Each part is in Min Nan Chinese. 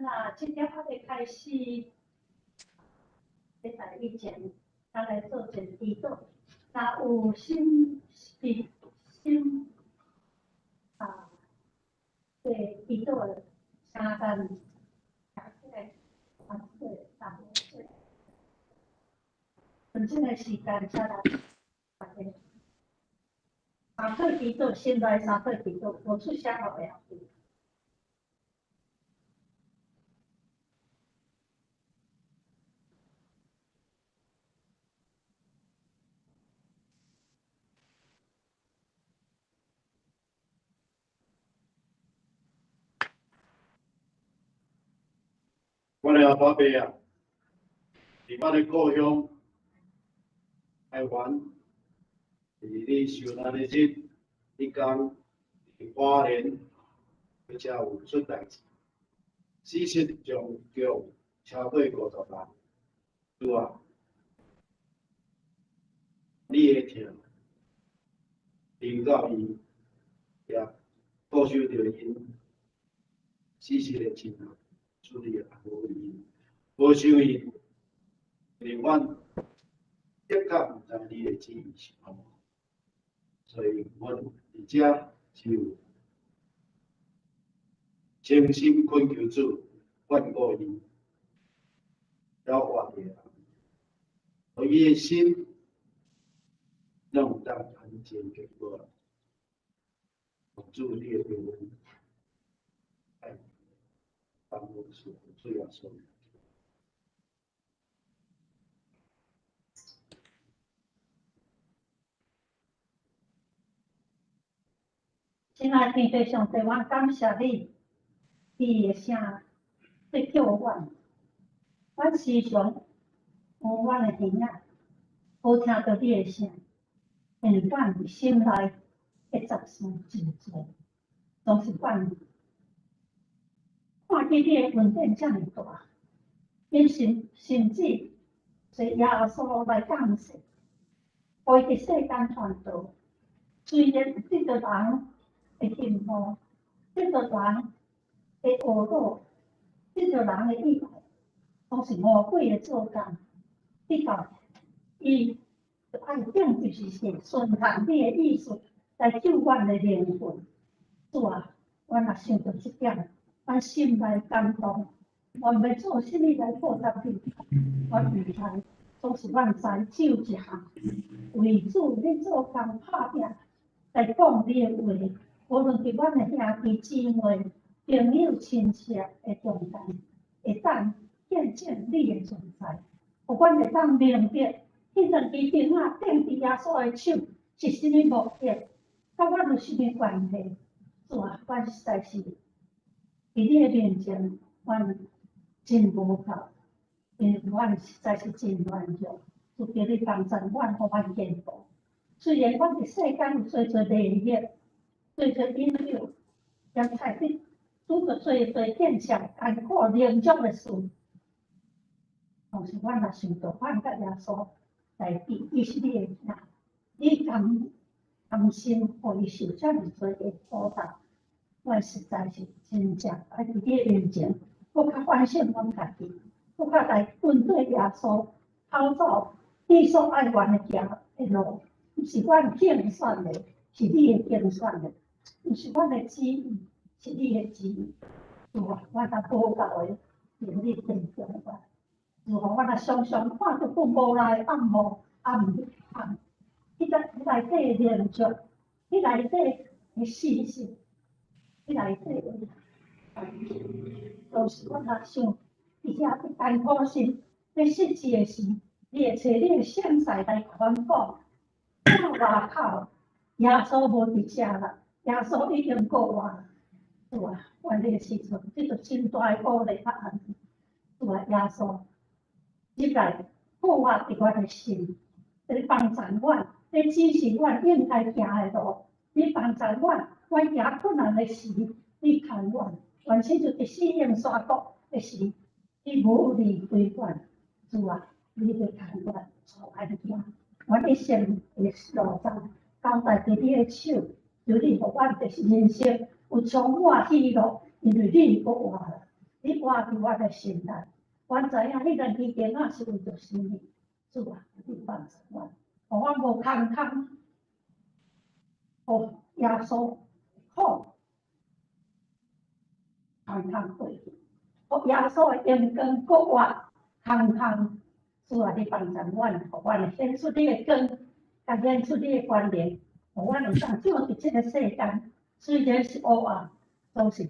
那這點還未開始，禮拜以前，咱來做一個祈禱。若有心是心啊，對祈禱的，請咱站起來，啊，對，大家。用這個時間，請咱大家。三歲祈禱，心內三歲祈禱，無出聲予會曉去。阮的阿爸爸啊，伫阮的故乡台湾，伫你受难的日，彼工伫花莲，而且有出代志，死尸总共超过50人。主啊，你的疼临到伊，也顾受著𪜶死尸的亲人。主你也无伊，无想𪜶，因为阮的确毋知你的旨意是按怎，所以阮伫遮只有诚心恳求主眷顾𪜶，犹活的人，予伊的心拢有当安静结果。主你的平安，帮阮主耶稣。亲爱的天父上帝，阮感谢你，你的声在叫阮。阮时常有阮的耳仔，无听著你的声，因为阮心内的杂事真济，总是阮看见你的恩典遮尔大，𪜶甚至做耶稣来降世，予伊伫世间传道。虽然得著人的羡慕，得著人的恶恼，得著人的意外，拢是魔鬼的做工。得到伊就爱钉十字架，顺从你的意思来救阮的灵魂。主啊，阮若想著这点，阮心内感动。阮欲做啥物来报答你？阮毋知，总是阮知只有一项，为主咧做工拍拼，来讲你的话。无论伫阮的兄弟姊妹、朋友、亲戚的中间，会当见证你的存在，予阮会当明白，彼两支钉仔钉伫耶稣的手是啥物目的，佮阮有啥物关系？主啊，阮实在是伫你的面前，阮真无够，因为阮实在是真软弱，求你帮助阮，予阮进步。虽然阮伫世间有济济利益，济济引诱，也菜伫拄著济济见识艰苦难足的事，但是阮若想著阮佮耶稣来比，伊是你的囝，你甘心予伊受遮尔济的苦难，阮实在是真正爱伫你的面前，阁较反省阮家己，阁较来跟缀耶稣跑走你所爱阮的行的路，毋是阮竞选的，是你的竞选的，毋是阮的旨意，是你的旨意。主啊，阮若无够的，求你增强阮。主啊，阮若常常看著阮无奈暗雾暗暗，彼个内底的连续，彼内底的事实，彼内底的，都是阮若想伫遐伫艰苦时，欲失志的时，你会揣你的圣使来共阮讲，到外口耶稣无伫遮啦，耶稣已经复活啦。主啊，阮彼个时阵得著真大的鼓励佮安慰。主啊，耶稣入来复活伫阮的心，咧帮助阮，咧指示阮应该行的路。你帮助阮，阮行困难的时，你牵阮；原先就伫死荫山谷的时，你无离开阮。主啊，你咧牵阮，带阮行。阮一生的路程交代伫你的手，求你予阮就是人生有充满喜乐，因为你复活啦，你活伫阮的心内。阮知影彼两支钉仔是为著啥物，主啊，你帮助阮，予阮无空空，予耶稣苦空空过去，予耶稣的荣光复活空空。主啊，你帮助阮，予阮显出你的光，佮显出你的权能，予予阮會當進佇這个世間，雖然是黑暗，總是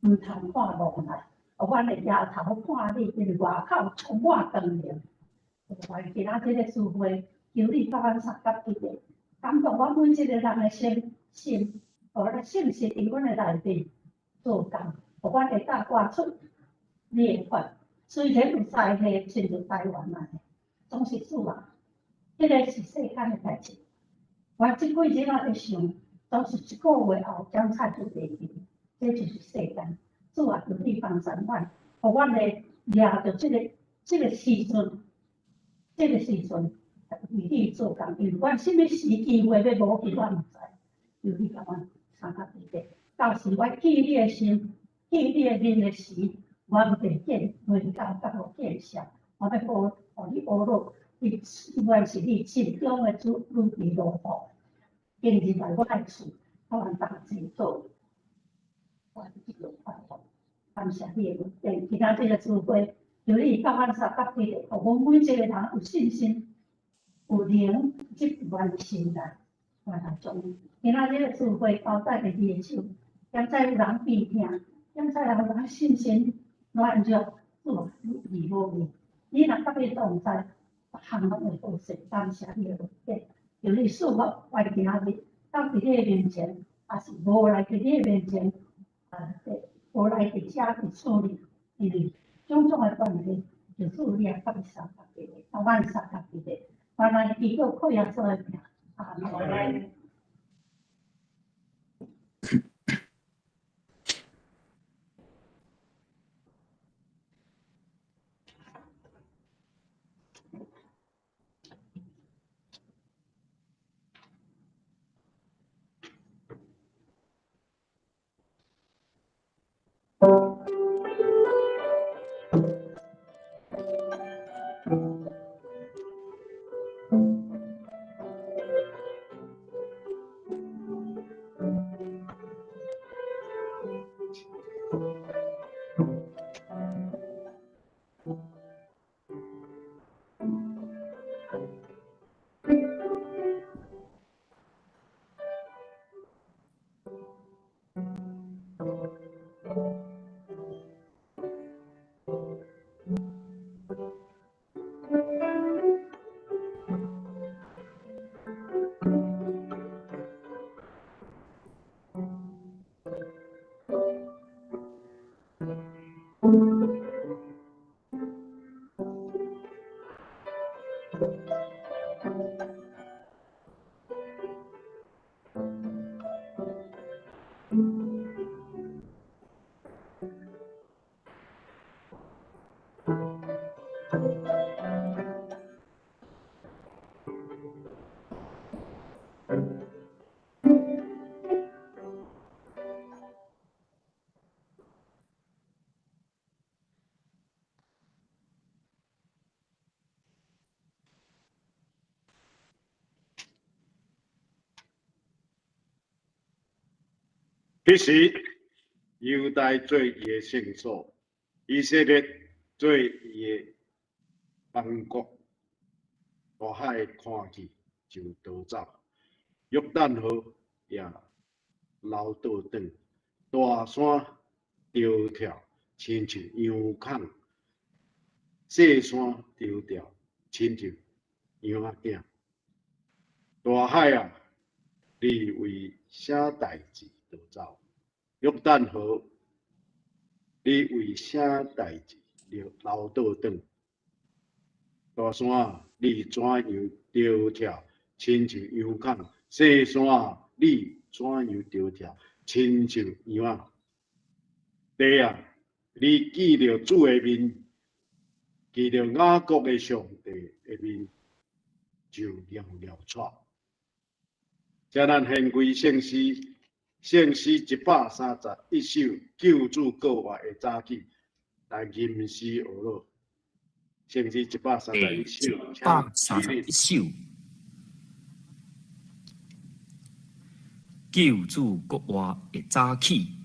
毋通看無奈。予阮的額頭看你，因為外口充滿光明。願今仔這个聚會，求你佮阮相佮彼個，感動阮每一个人的心心，予咱信實佇阮的內面做工，予阮會當活出你的法。雖然有災禍進入台灣來，總是主啊，彼个是世間的代誌。我這幾日仔佇想，總是一個月後檢查就袂記，這就是世間。主啊，求你幫助阮，予阮會掠著這个時陣，這个時陣為你做工，因為阮啥物時機會欲無去，我毋知。求你共阮相佮彼個，到時我見你的心，見你的面的時，我袂見淚交甲無見笑，我欲予予你呵咾，你原是你心中的主，女兒羅布，今日來我的厝，佮阮同齊做，我這個快樂，感謝你的恩典。今仔這个聚會，求你佮阮相佮彼個，予阮每一個人有信心，有靈，入阮的心內，我來將今仔這个聚會交代佇你的手，現在有人病痛，現在有人信心軟弱，主啊，你無你，你若佮伊同在，逐項攏會好勢。感謝你的恩典，求你賜福阮今仔日到佇你的面前，也是無來佇你的面前，啊，無來佇遮佇厝裡，因為種種的關係，就主你也佮伊相佮彼個，共阮相佮彼個，原來祈禱靠耶穌的名，阿們。彼時，猶大做伊的聖所，以色列做伊的邦國。大海看見就逃走，約旦河也流倒轉，大山搖跳，親像羊犅；細山搖跳，親像羊仔囝。大海啊，你為啥代誌逃走？約旦河，你為啥代誌流倒轉？大山啊，你怎樣搖跳，親像羊犅；細山啊，你怎樣搖跳，親像羊仔？地啊，你見著主的面，見著雅各的上帝的面，就搖搖掣。請咱獻歸聖詩，聖詩131首，救主復活的早起，來吟詩呵咾。聖詩131首， 131首，救主復活的早起。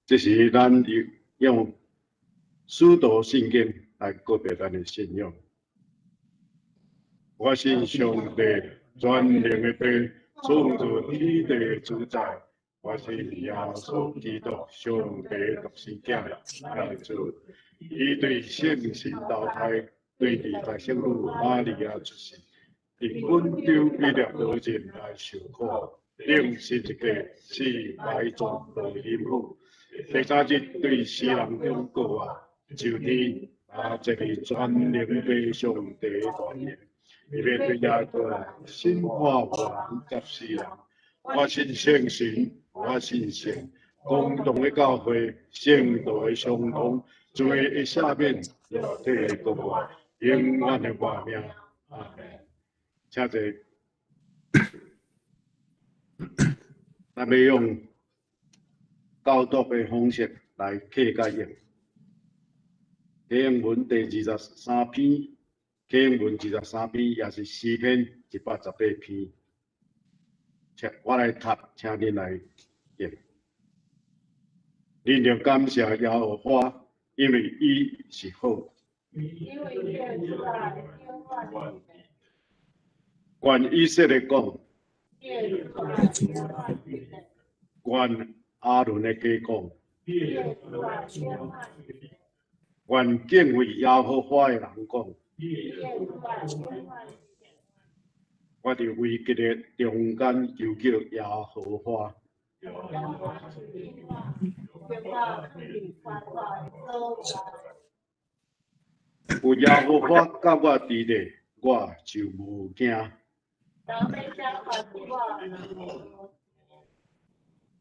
這是咱用使徒信經來告白咱的信仰。我信上帝全能的父，創造天地的主宰。我信耶穌基督，上帝獨生子，咱的主。伊對聖神投胎，對佇在聖女瑪利亞出世，佇本丟彼拉多前來受苦，釘十字架，死埋葬落陰府。第三日對死人中復活，上天，坐佇全能父上帝大能，伊欲對遐過來審判活人佮死人。我信聖神，我信聖公同的教會，聖徒的相通，罪的赦免，肉體的復活，永遠的活命。阿們。請坐。咱欲用教讀的方式來課解應。啟應文第二十三篇，啟應文二十三篇，也是詩篇118篇。請我來讀，請恁來念。恁著感謝耶和華，因為伊是好。願以色列講，願亞倫的家講，願敬畏耶和華的人講。我佇危急的中間求叫耶和華。有耶和華佮我佇咧，我就無驚。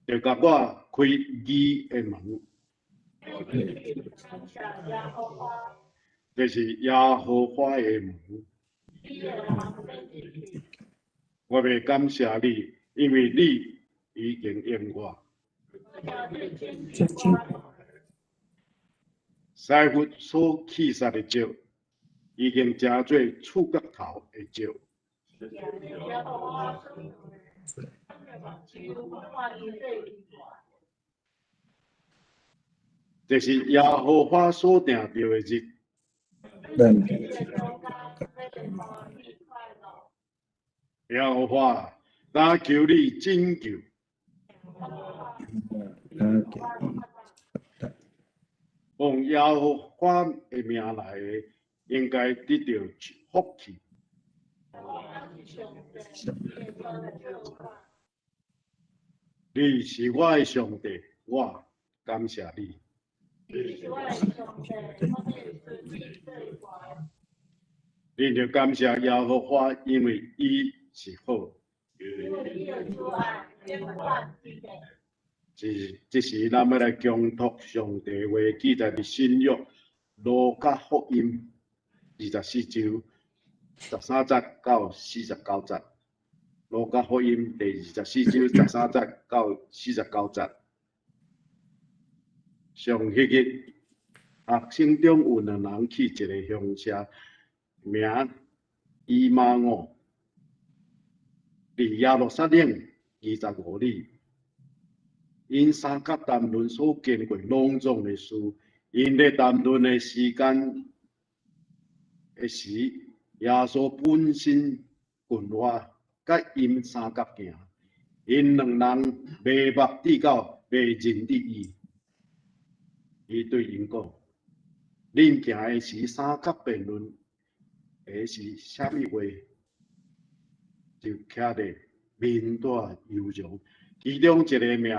就共我開義的門。這是耶和華的門。我欲感謝你，因為你已經應我。師傅所棄殺的石，已經成做厝角頭的石。這是耶和華所定著的日。耶和華，咱求你拯救。奉耶和華的名來的，應該得著福氣。你是我的上帝，我感謝你。恁著感謝耶和華，因為伊是好。永遠之地。這這時，咱欲來恭讀上帝話，記載佇新約路加福音24章13節到49節。路加福音第24章13節到49節。上彼日，學生中有兩人去一个鄉社，名以馬忤，離耶路撒冷25里。𪜶三佮談論所經過攏總的事，𪜶咧談論的時間的時，耶穌本身近活，佮𪜶相佮行。𪜶兩人迷目至到袂認得伊。伊對𪜶講：恁行的時，相佮辯論的是啥物話？就徛咧面帶憂容。其中一个名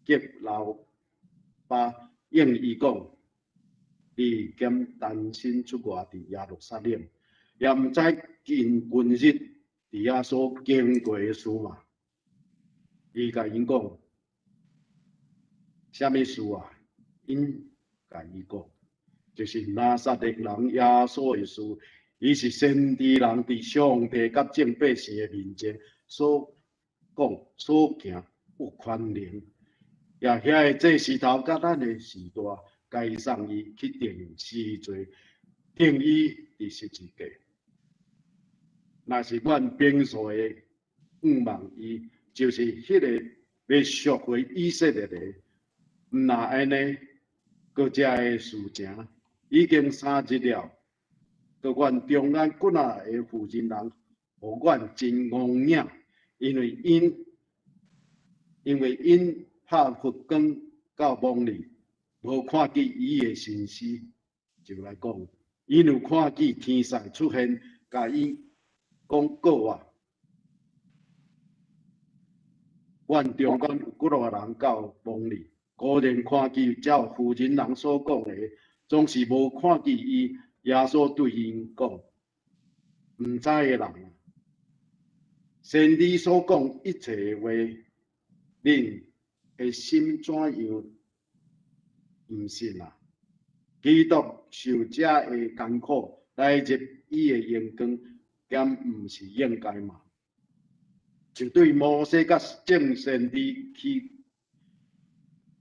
革流巴應伊講：你敢單身出外佇耶路撒冷，也毋知近近日佇遐所經過的事嗎？伊共𪜶講：啥物事啊？𪜶共伊講，就是拿撒勒人耶穌的事。伊是先知人佇上帝佮眾百姓的面前所講所行有權能，也遐个祭司頭佮咱的序大，交送伊去定死罪，釘伊佇十字架。若是阮平素的向望伊，就是彼个欲贖回以色列的。毋若按呢，閣這个事情已經3日了，閣阮中間幾若个婦人人，予阮真戇影，因為𪜶拍佛光到墓裡，無看見伊的身屍，就來講，𪜶有看見天使出現，共𪜶講過話。阮中間有幾若人到墓裡，果然看見照婦人人所講的，總是無看見伊。耶穌對𪜶講：毋知的人啊，先知所講一切話，恁的心怎樣毋信啊？基督受這个艱苦來入伊的榮光，敢毋是應該嗎？就對摩西佮眾先知起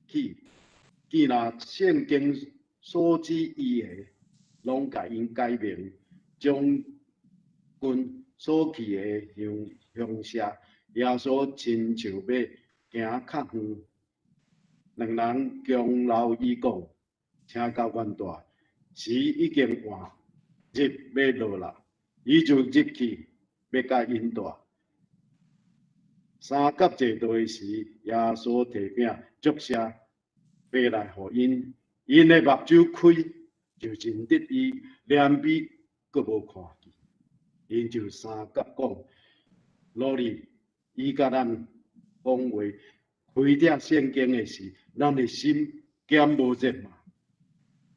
起，既若聖經所指伊的，攏共𪜶解明，將近所去的鄉鄉社，耶穌親像欲行較遠，兩人強留伊講，請佮阮蹛，時已經晚，日欲落啦。伊就入去，欲佮𪜶蹛。三佮坐道的時，耶穌提餅祝謝，擘來予𪜶，𪜶的目睭開，就認得伊，連彼閣無看見。𪜶就相佮講：老李，伊佮咱講話，開展聖經的時，咱的心敢無熱嗎？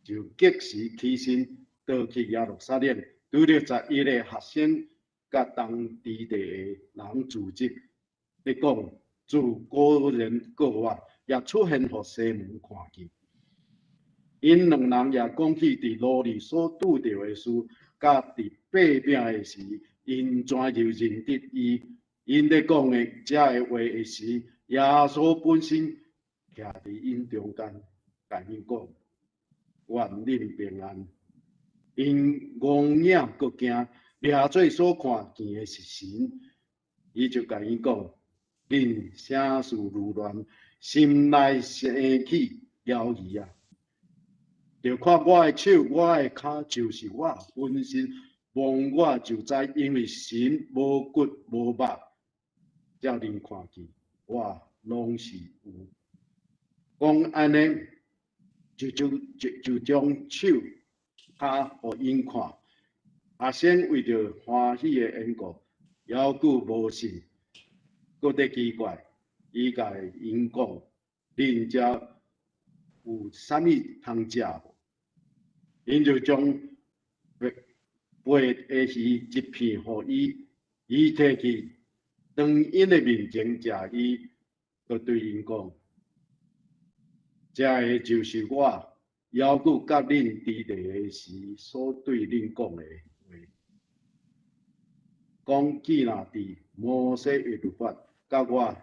就即時起身，倒去耶路撒冷，拄著11個學生佮當地的人聚集，咧講主果然復活，也出現予西門看見。𪜶兩人也講起佇路裡所拄著的事，佮佇擘餅的時，𪜶怎樣認得伊。𪜶咧講的這个話的時，耶穌本身徛佇𪜶中間，共𪜶講：願恁平安。𪜶戇影閣驚，掠做所看見的是神。伊就共𪜶講：恁啥事愚亂，心內生起猶疑啊！著看我的手，我的跤，就是我本身，摸我就知，因為神無骨無肉，照恁看見，我攏是有。講按呢，就將手跤予𪜶看。學生為著歡喜的緣故，猶閣無信，閣咧奇怪。伊共𪜶講：恁遮有啥物通食無？𪜶就將白的魚一片予伊，伊提去當𪜶的面前食，伊閣對𪜶講：這个就是我猶閣佮恁佇咧的時所對恁講的話，講記錄佇摩西的律法，佮我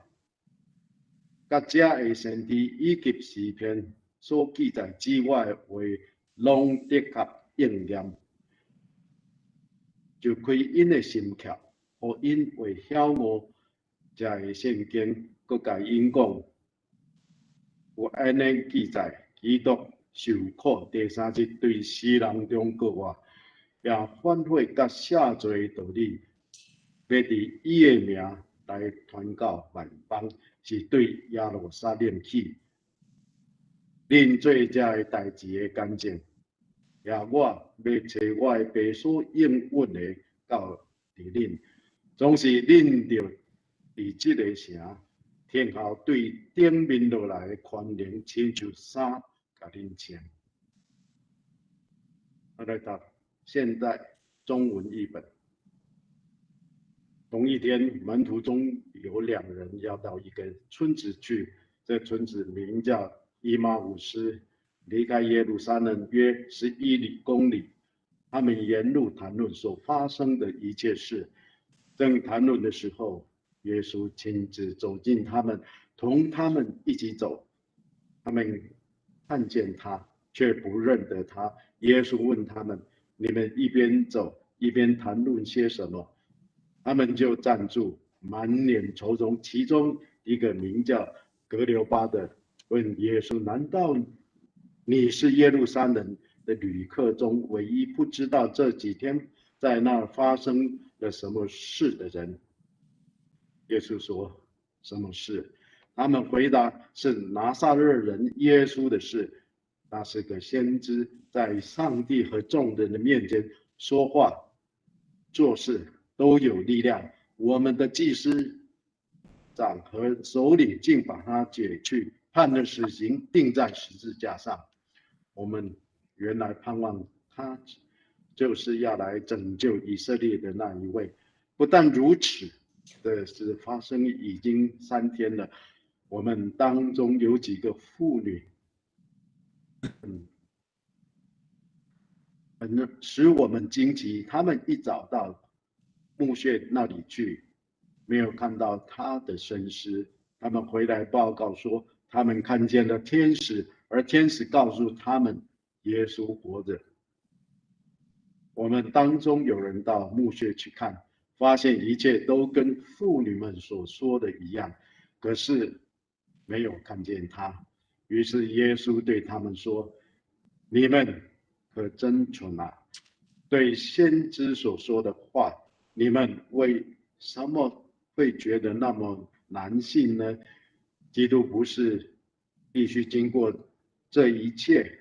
佮遮的先知以及詩篇所記載指我的話，攏的確應驗。就開𪜶的心竅，予𪜶會曉悟這个聖經，閣共𪜶講，有按呢記載，基督受苦，第三日對死人中復活，也反悔佮赦罪的道理，欲佇伊的名來傳到萬邦，是對耶路撒冷起。恁做這个代誌的見證，也我欲差我的父所應允的到佇恁，總是恁著佇這个城，聽候對頂面落來的權能，親像衫共恁穿。我來讀現代中文譯本。同一天，門徒中有兩人要到一個村子去，這村子名叫以馬忤斯，離開耶路撒冷約11公里。他們沿路談論所發生的一切事。正談論的時候，耶穌親自走近他們，同他們一起走。他們看見他，卻不認得他。耶穌問他們：“你們一邊走一邊談論些什麼？”他們就站住，滿臉愁容。其中一個名叫革流巴的問耶穌：“難道你是耶路撒冷的旅客中唯一不知道這幾天在那發生了什麼事的人？”耶穌說：“什麼事？”他們回答：“是拿撒勒人耶穌的事。他是個先知，在上帝和眾人的面前說話、做事都有力量。我們的祭司長和首領竟把他解去，判了死刑，釘在十字架上。我們原來盼望他就是要來拯救以色列的那一位。不但如此，這事發生已經3天了。我們當中有幾個婦女，很使我們驚奇。他們一早到墓穴那裡去，沒有看到他的身屍。他們回來報告說，他們看見了天使，而天使告訴他們，耶穌活着。我們當中有人到墓穴去看，發現一切都跟婦女們所說的一樣，可是沒有看見他。於是耶穌對他們說：“你們可真蠢啊！對先知所說的話，你們為什麼會覺得那麼難信呢？基督不是必須經過這一切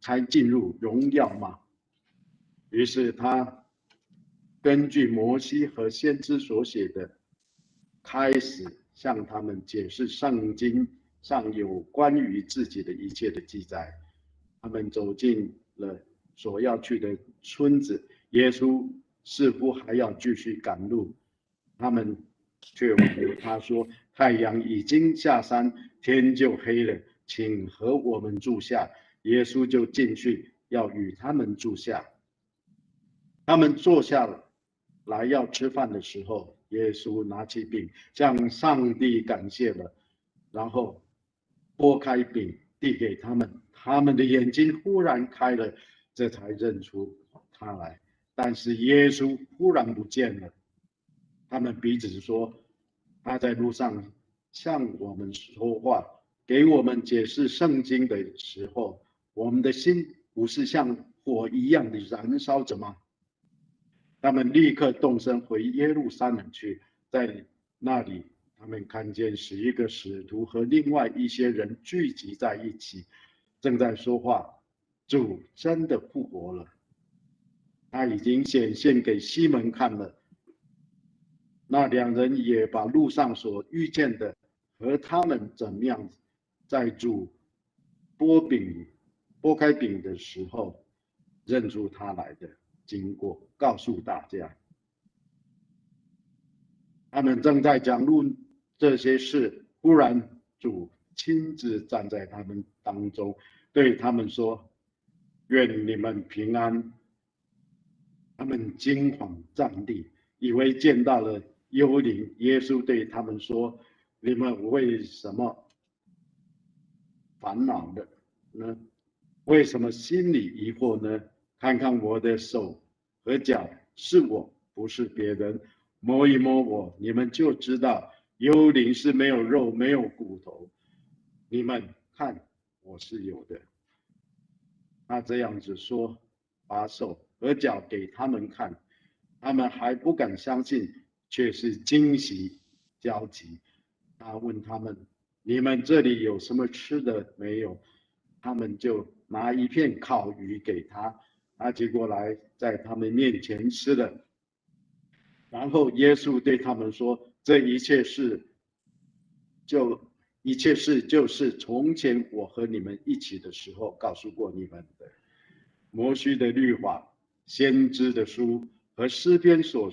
才進入榮耀嗎？”於是他根據摩西和先知所寫的，開始向他們解釋聖經上有關於自己的一切的記載。他們走進了所要去的村子，耶穌似乎還要繼續趕路，他們卻挽留他說：“太陽已經下山，天就黑了，請和我們住下。”耶穌就進去要與他們住下。他們坐下來要吃飯的時候，耶穌拿起餅向上帝感謝了，然後擘開餅遞給他們，他們的眼睛忽然開了，這才認出他來。但是耶穌忽然不見了，他們彼此說：“他在路上向我們說話，給我們解釋聖經的時候，我們的心不是像火一樣的燃燒着嗎？”他們立刻動身回耶路撒冷去，在那裡，他們看見11個使徒和另外一些人聚集在一起，正在說話。主真的復活了，他已經顯現給西門看了。那兩人也把路上所遇見的和他們怎麼樣在主擘開餅的時候認出他來的經過，告訴大家。他們正在講論這些事，忽然主親自站在他們當中，對他們說：願你們平安。他們驚惶戰慄，以為見到了幽靈。耶穌對他們說：你們為什麼煩惱的呢？為什麼心裡疑惑呢？看看我的手和腳，是我，不是別人。摸一摸我，你們就知道幽靈是沒有肉、沒有骨頭。你們看，我是有的。他這樣子說，把手和腳給他們看，他們還不敢相信，卻是驚喜交集。他問他們：你們這裡有什麼吃的沒有？他們就拿一片烤魚給他，他接過來，在他們面前吃了。然後耶穌對他們說：這一切事，就是從前我和你們一起的時候告訴過你們的。摩西的律法、先知的書和詩篇所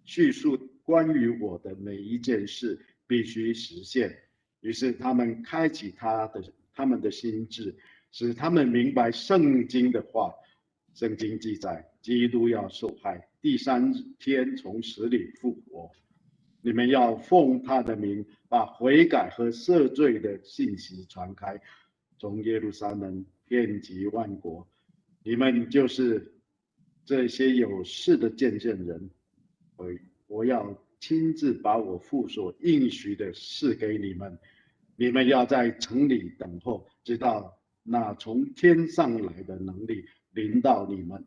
敘述關於我的每一件事，必須實現。於是他們開啟他們的心智，使他們明白聖經的話。聖經記載，基督要受害，第三天從死裡復活。你們要奉他的名，把悔改和赦罪的信息傳開，從耶路撒冷遍及萬國。你們就是這些有事的見證人。我要親自把我父所應許的賜給你們。你們要在城裡等候，直到那從天上來的能力臨到你們。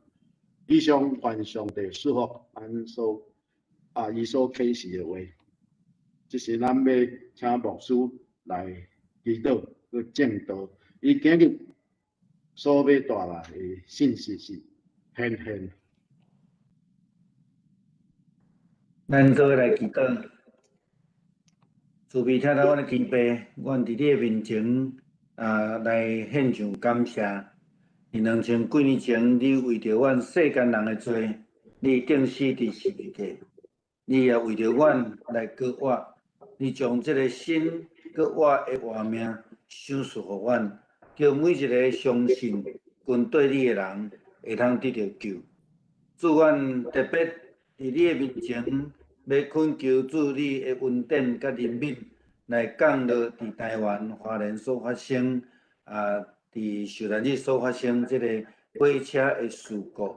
以上願上帝賜福咱所啊，伊所啟示的話，這是咱欲請牧師來祈禱去證道。伊今日所欲帶來的信息是顯現。咱做伙來祈禱，慈悲疼愛阮的天父，阮佇你的面前啊來獻上感謝。佇2000幾年前，你為著阮世間人的罪，你釘死佇十字架。你也為著阮來閣活，你將這个新閣活的活命賞賜予阮，叫每一个相信跟綴你的人會通得著救。主，阮特別佇你的面前，欲懇求主你的恩典佮憐憫來降落佇台灣花蓮所發生啊，佇受難日所發生這个火車的事故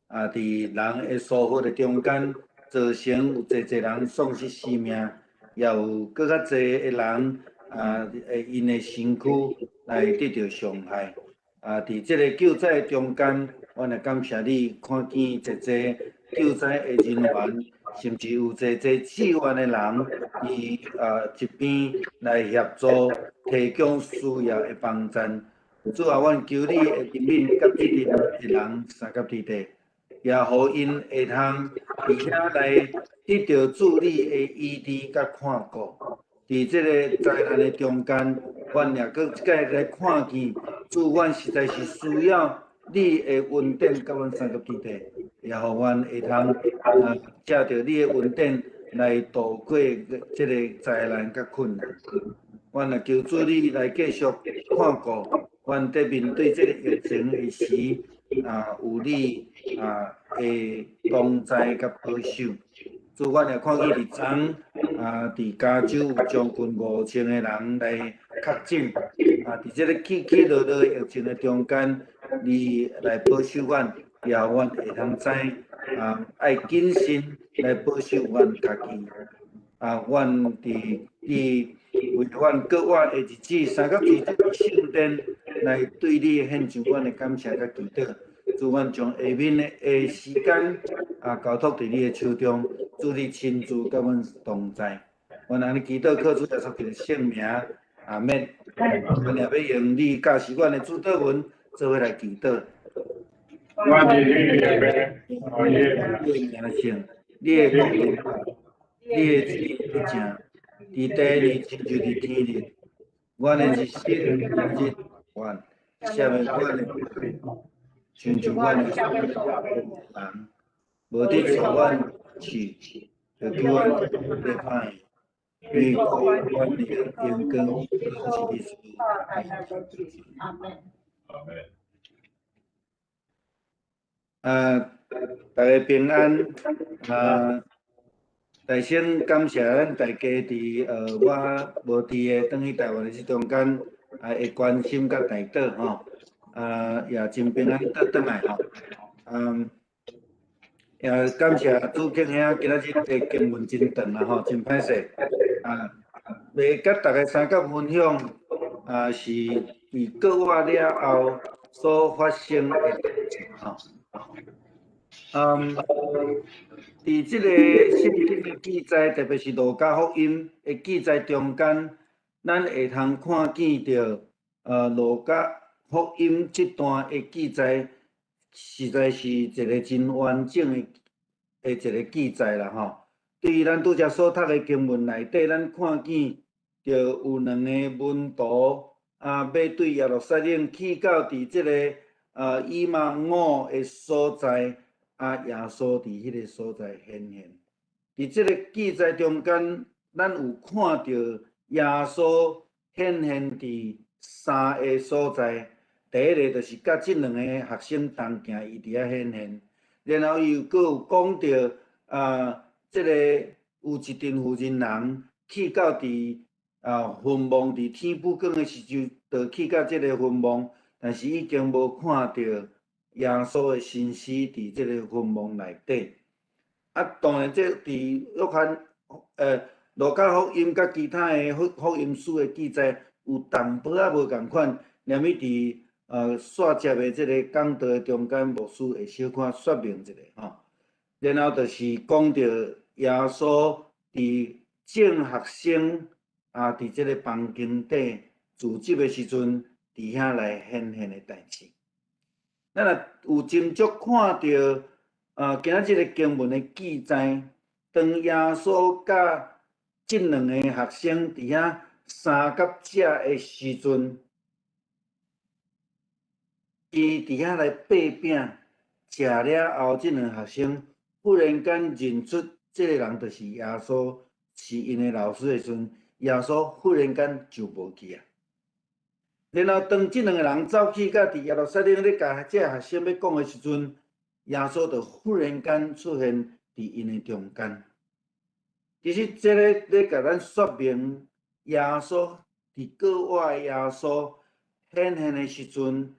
啊，佇人的疏忽的中間，造成有濟濟人喪失生命，也有閣較濟的人啊，會𪜶的身軀來得著傷害。啊，佇這个救災中間，阮也感謝你，看見濟濟救災的人員，甚至有濟濟志願的人，佇啊一邊來協助提供需要的幫助。主啊，阮求你的憐憫佮這陣的人相佮佇地，也予𪜶會通佇遐來得著主你的醫治佮看顧。佇這个災難的中間，阮也閣一擺來看見，主，阮實在是需要你的恩典佮阮相佮佇地，也予阮會通啊藉著你的恩典來度過這个災難佮困難。阮也求主你來繼續看顧，阮佇面對這个疫情的時，啊，有你啊的同在佮保守。主，阮也看見佇昨啊，佇加州有將近5000个人來確診，啊，佇這个起起落落疫情的中間，你來保守阮，也予阮會通知啊，愛謹慎來保守阮家己。啊，阮佇你為阮閣活的日子，相佮佇這个聖殿來對你獻上阮的感謝佮祈禱。主，阮將下面的時間啊交託佇你的手中，主你親自佮阮同在。阮按呢祈禱，靠主耶穌基督聖名，阿們。阮也欲用你教示阮的主禱文，做伙來祈禱。願你的名聖，你的國臨到，你的旨意成，佇地裡親像佇天裡。阮的日食日願，赦免阮的罪，親像阮會赦免人，無得帶阮去求主阮的盼与阮的荣光，是阿門。阿門。啊，大家平安。啊，首先感謝咱大家佇我無佇個轉去台灣的這中間，啊，會關心佮代禱吼，啊，也真平安倒轉來吼。嗯，也感謝主敬兄今仔日的經文真長啦吼，真歹勢。啊，欲佮大家相佮分享，啊，是佇過活了後所發生的代誌吼。嗯，佇這個聖經的記載，特別是路加福音的記載中間，咱會通看見著，路加福音這段的記載，實在是一個真完整的一個記載啦吼。對於咱拄才所讀的經文內底，咱看見著有兩个門徒啊，欲對耶路撒冷去到佇這个以馬忤的所在。啊，耶穌佇彼个所在顯現。佇這个記載中間，咱有看著耶穌顯現佇三个所在。第一个就是佮這兩个學生同行，伊佇遐顯現。然後伊又閣有講著啊，這个有一陣婦人人去到佇墳墓佇天母光的時陣，就去到這个墳墓，但是已經無看著耶穌的身屍佇這個墳墓內底。啊，當然，這佇約翰、路加福音佮其他的福音書的記載有淡薄仔無仝款，連伊佇煞節的這個講道的中間，牧師會小可說明一下吼。然後就是講著耶穌佇眾學生啊，佇這个房間底聚集的時陣，佇遐來顯現的代誌。咱若有斟酌看著，今仔這个經文的記載，當耶穌佮這兩个學生佇遐相佮食的時陣，伊佇遐來擘餅，食了後，這兩个學生忽然間認出這个人就是耶穌，是𪜶的老師的時陣，耶穌忽然間就無去啊。然後當這兩个人走去到佇耶路撒冷咧，共這个學生欲講的時陣，耶穌就忽然間出現佇𪜶的中間。其實這个咧共咱說明，耶穌佇過活的耶穌顯現的時陣，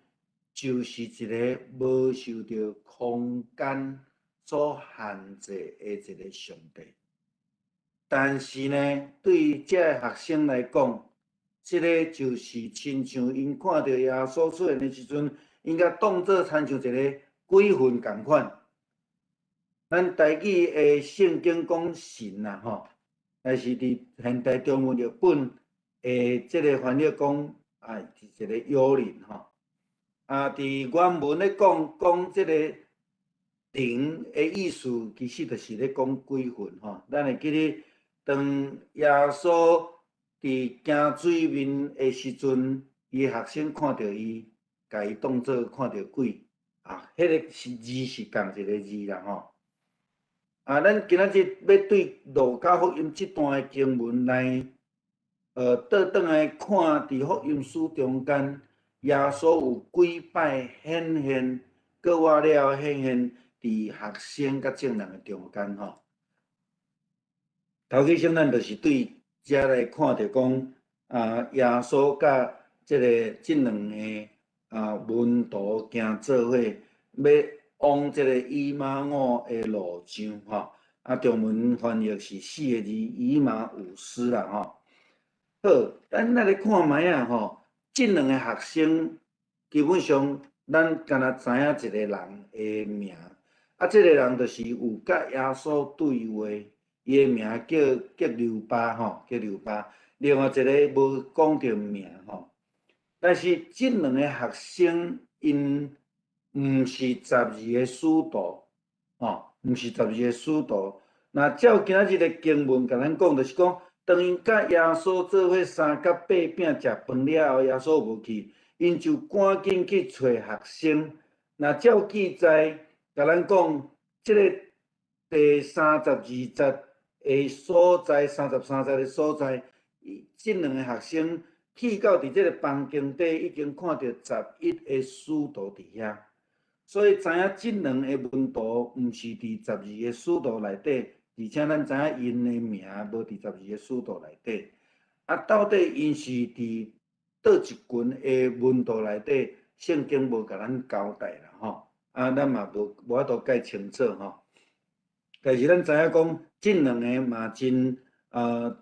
就是一个無受著空間所限制的一个上帝。但是呢，對這个學生來講，這个就是親像𪜶看著耶穌出現的時陣，𪜶共當做親像一个鬼魂仝款。咱台語的聖經講神啦吼，但是佇現代中文譯本的這个翻譯講啊，是一个幽靈吼。啊，佇原文咧講講這个靈的意思，其實就是咧講鬼魂吼。咱會記得當耶穌佇行水面的時陣，伊的學生看著伊，共伊當做看著鬼啊，彼个是字是仝一个字啦吼。啊，咱今仔日欲對路加福音這段的經文來，倒轉來看，佇福音書中間，耶穌有幾擺顯現，過活了顯現佇學生佮眾人的中間吼。頭起先，咱就是對遮來看著講，啊，耶穌佮這个這兩个門徒行做伙，欲往這个以馬忤的路上吼，啊，中文翻譯是四个字，以馬忤斯啦吼。好，咱來看覓仔吼，這兩个學生基本上咱敢若知影一个人的名，啊，這个人就是有佮耶穌對話，伊的名叫革流巴吼，革流巴。另外一个無講著名吼，但是這兩个學生𪜶毋是十二个使徒，吼，毋是十二个使徒。若照今仔日的經文共咱講，就是講，當𪜶佮耶穌做伙相佮擘餅食飯了後，耶穌無去，𪜶就趕緊去揣學生。若照記載，共咱講，這个第32節的所在，33節的所在，這兩个學生去到佇這个房間底，已經看著11个使徒佇遐，所以知影這兩个門徒毋是佇12个使徒內底，而且咱知影𪜶的名無佇十二个使徒內底。啊，到底𪜶是佇佗一群的門徒內底？聖經無共咱交代啦，吼。啊，咱嘛無法度蓋清楚吼。但是咱知影講，這兩个嘛真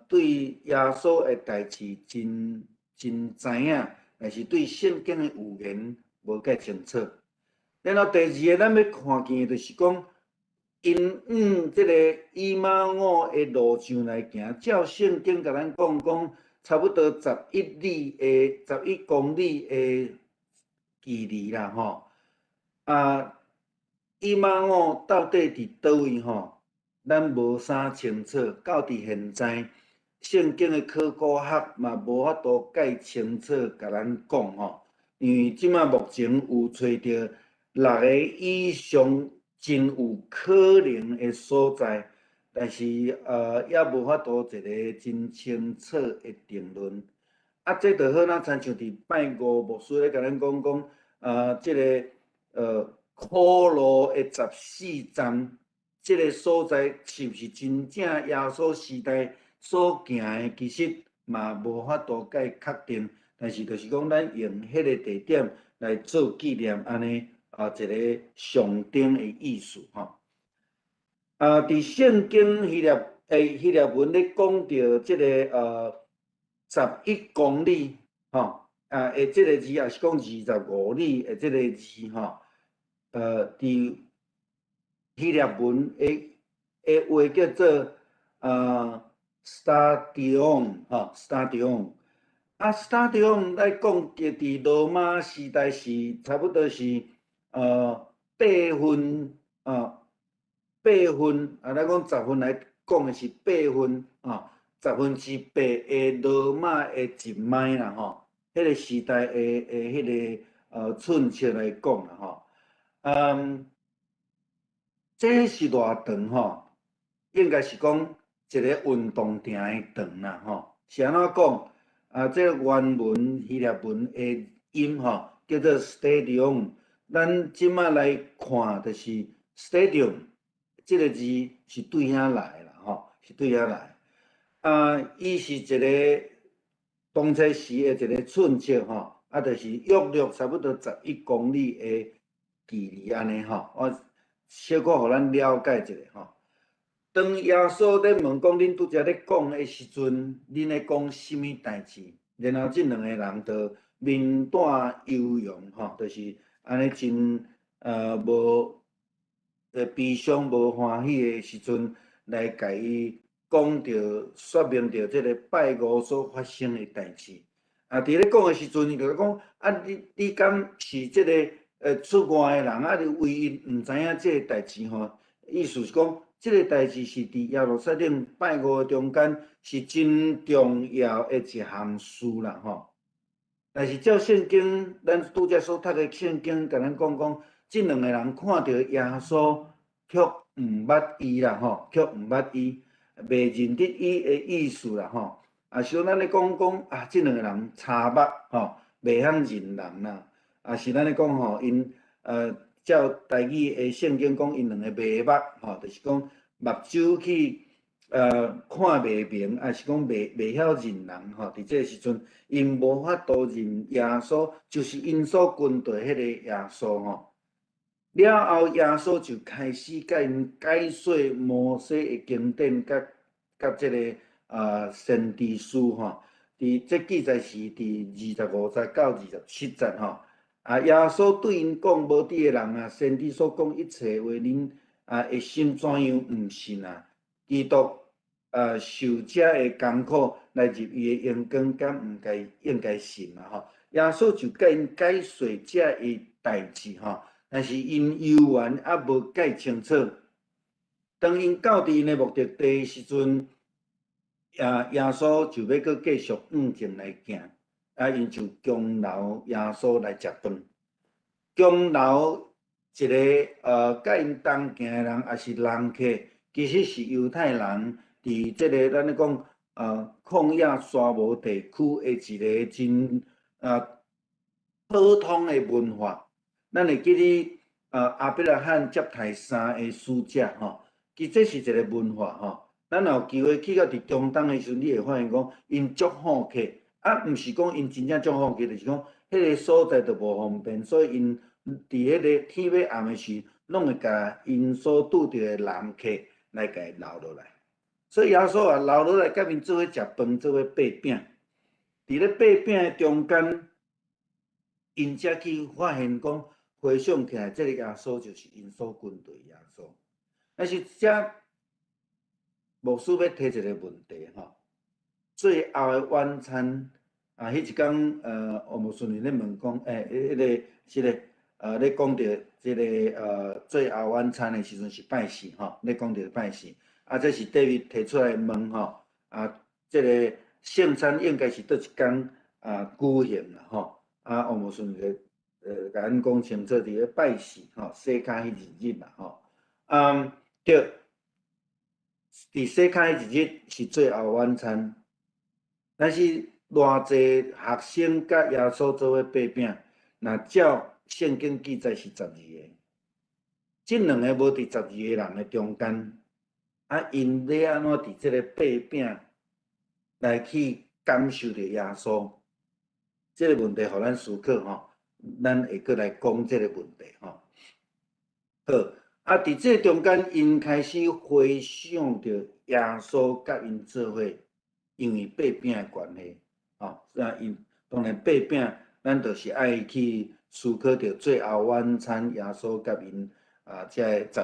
對耶穌的代誌真真知影，但是對聖經的預言無蓋清楚。然後第二个，咱欲看見的就是講，𪜶往這个以馬忤的路上來行，照聖經共咱講講，差不多11里的11公里的距離啦，吼。啊，以馬忤到底佇佗位吼？咱無啥清楚。到佇現在，聖經的考古學嘛無法度蓋清楚，共咱講吼。因為這馬目前有揣著六个以上真有可能的所在，但是猶無法度一个真清楚的定論。啊，這就好若親像佇拜五牧師咧共咱講講，這个苦路的14站，這个所在是毋是真正耶穌時代所行的？其實嘛無法度蓋確定，但是就是講咱用彼个地點來做紀念，按呢啊一个象徵的意思吼。啊，佇聖經希臘文咧講著這个11公里吼，啊，的這个字，抑是講25里的這个字吼，佇希臘文的話叫做stadion 吼，stadion。啊，stadion 來講，佇羅馬時代是差不多是八分啊，八分啊，咱講十分來講的是八分啊，8%的羅馬的一邁啦吼，彼个時代的彼个寸尺來講啦吼，嗯，這是偌長吼？應該是講一个運動場的長啦吼。是按怎講？啊，這个原文希臘文的音吼，叫做 stadion。咱這馬來看，就是 stadium 這个字是對遐來的啦吼，是對遐來。啊，伊是一个當初時的一个寸尺吼，啊，就是約略差不多11公里的距離按呢吼。我小可予咱了解一下吼。當耶穌咧問講恁拄才咧講的時陣，恁咧講啥物代誌？然後這兩个人就面帶憂容吼，就是按呢真無悲傷無歡喜的時陣，來共伊講著說明著這个拜五所發生的代誌。啊，佇咧講的時陣，伊就講啊，你敢是這个出外的人啊？你唯一毋知影這个代誌吼？意思是講，這个代誌是佇耶路撒冷拜五的中間是真重要的一項事啦吼。但是照聖經，咱拄才所讀的聖經，共咱講講，這兩个人看著耶穌，卻毋捌伊啦吼，卻毋捌伊，袂認得伊的意思啦吼。啊，是講咱咧講講啊，這兩个人差目吼，袂曉認人啦。啊，是咱咧講吼，𪜶照台語的聖經講，𪜶兩个迷目吼，就是講目睭去看袂明，抑是講袂曉認人吼。佇這个時陣，𪜶無法度認耶穌，就是𪜶所跟隨彼個耶穌吼。了後，耶穌就開始共𪜶解說摩西的經典，佮佮這个先知書吼。佇這記載是佇25節到27節吼。啊，耶穌對𪜶講：無知的人啊，先知所講一切話，恁啊的心怎樣毋信啊？基督受這的艱苦來入伊的榮光，敢毋該應該信嘛吼？耶穌就共𪜶解說這的代誌吼，但是𪜶猶原猶無蓋清楚。當𪜶到佇𪜶的目的地的時陣，耶穌就欲閣繼續向前來行。啊，𪜶就強留耶穌來食飯。強留一个共𪜶同行的人，抑是人客，其實是猶太人佇這个咱咧講曠野沙漠地區的一个真普通的文化。咱會記得亞伯拉罕接待三个使者吼，其實這是一个文化吼。咱若有機會去到佇中東的時陣，你會發現講𪜶足好客，毋是講𪜶真正足好客，就是講彼个所在就無方便，所以𪜶佇彼个天欲暗的時，攏會共𪜶所拄著的人客來共伊留落來。所以耶穌也留落來，佮𪜶做伙食飯，做伙擘餅。佇咧擘餅的中間，𪜶才去發現講，回想起來，這个耶穌就是𪜶所跟隨耶穌。但是遮牧師欲提一个問題吼，最後的晚餐啊，彼一工王牧師咧問講，彼个這个咧講著這个最後晚餐的時陣是拜四吼，咧講著拜四，啊，這是 David 提出來問吼，啊，這个聖餐應該是佗一工舉行啦吼，啊，王牧師就共咱講清楚，佇咧拜四吼，洗跤彼一日啦吼，對，佇洗跤彼一日是最後晚餐，但是偌濟學生佮耶穌做伙擘餅，若照聖經記載是12个，這兩个無佇12个人的中間，啊，𪜶欲按怎佇這个擘餅來去感受著耶穌？這个問題予咱思考吼，咱會閣來講這个問題吼。好，啊，佇這个中間，𪜶開始回想著耶穌佮𪜶做伙，因為擘餅的關係，吼，啊，𪜶當然擘餅，咱就是愛去思考著最後晚餐，耶穌佮𪜶啊，這个12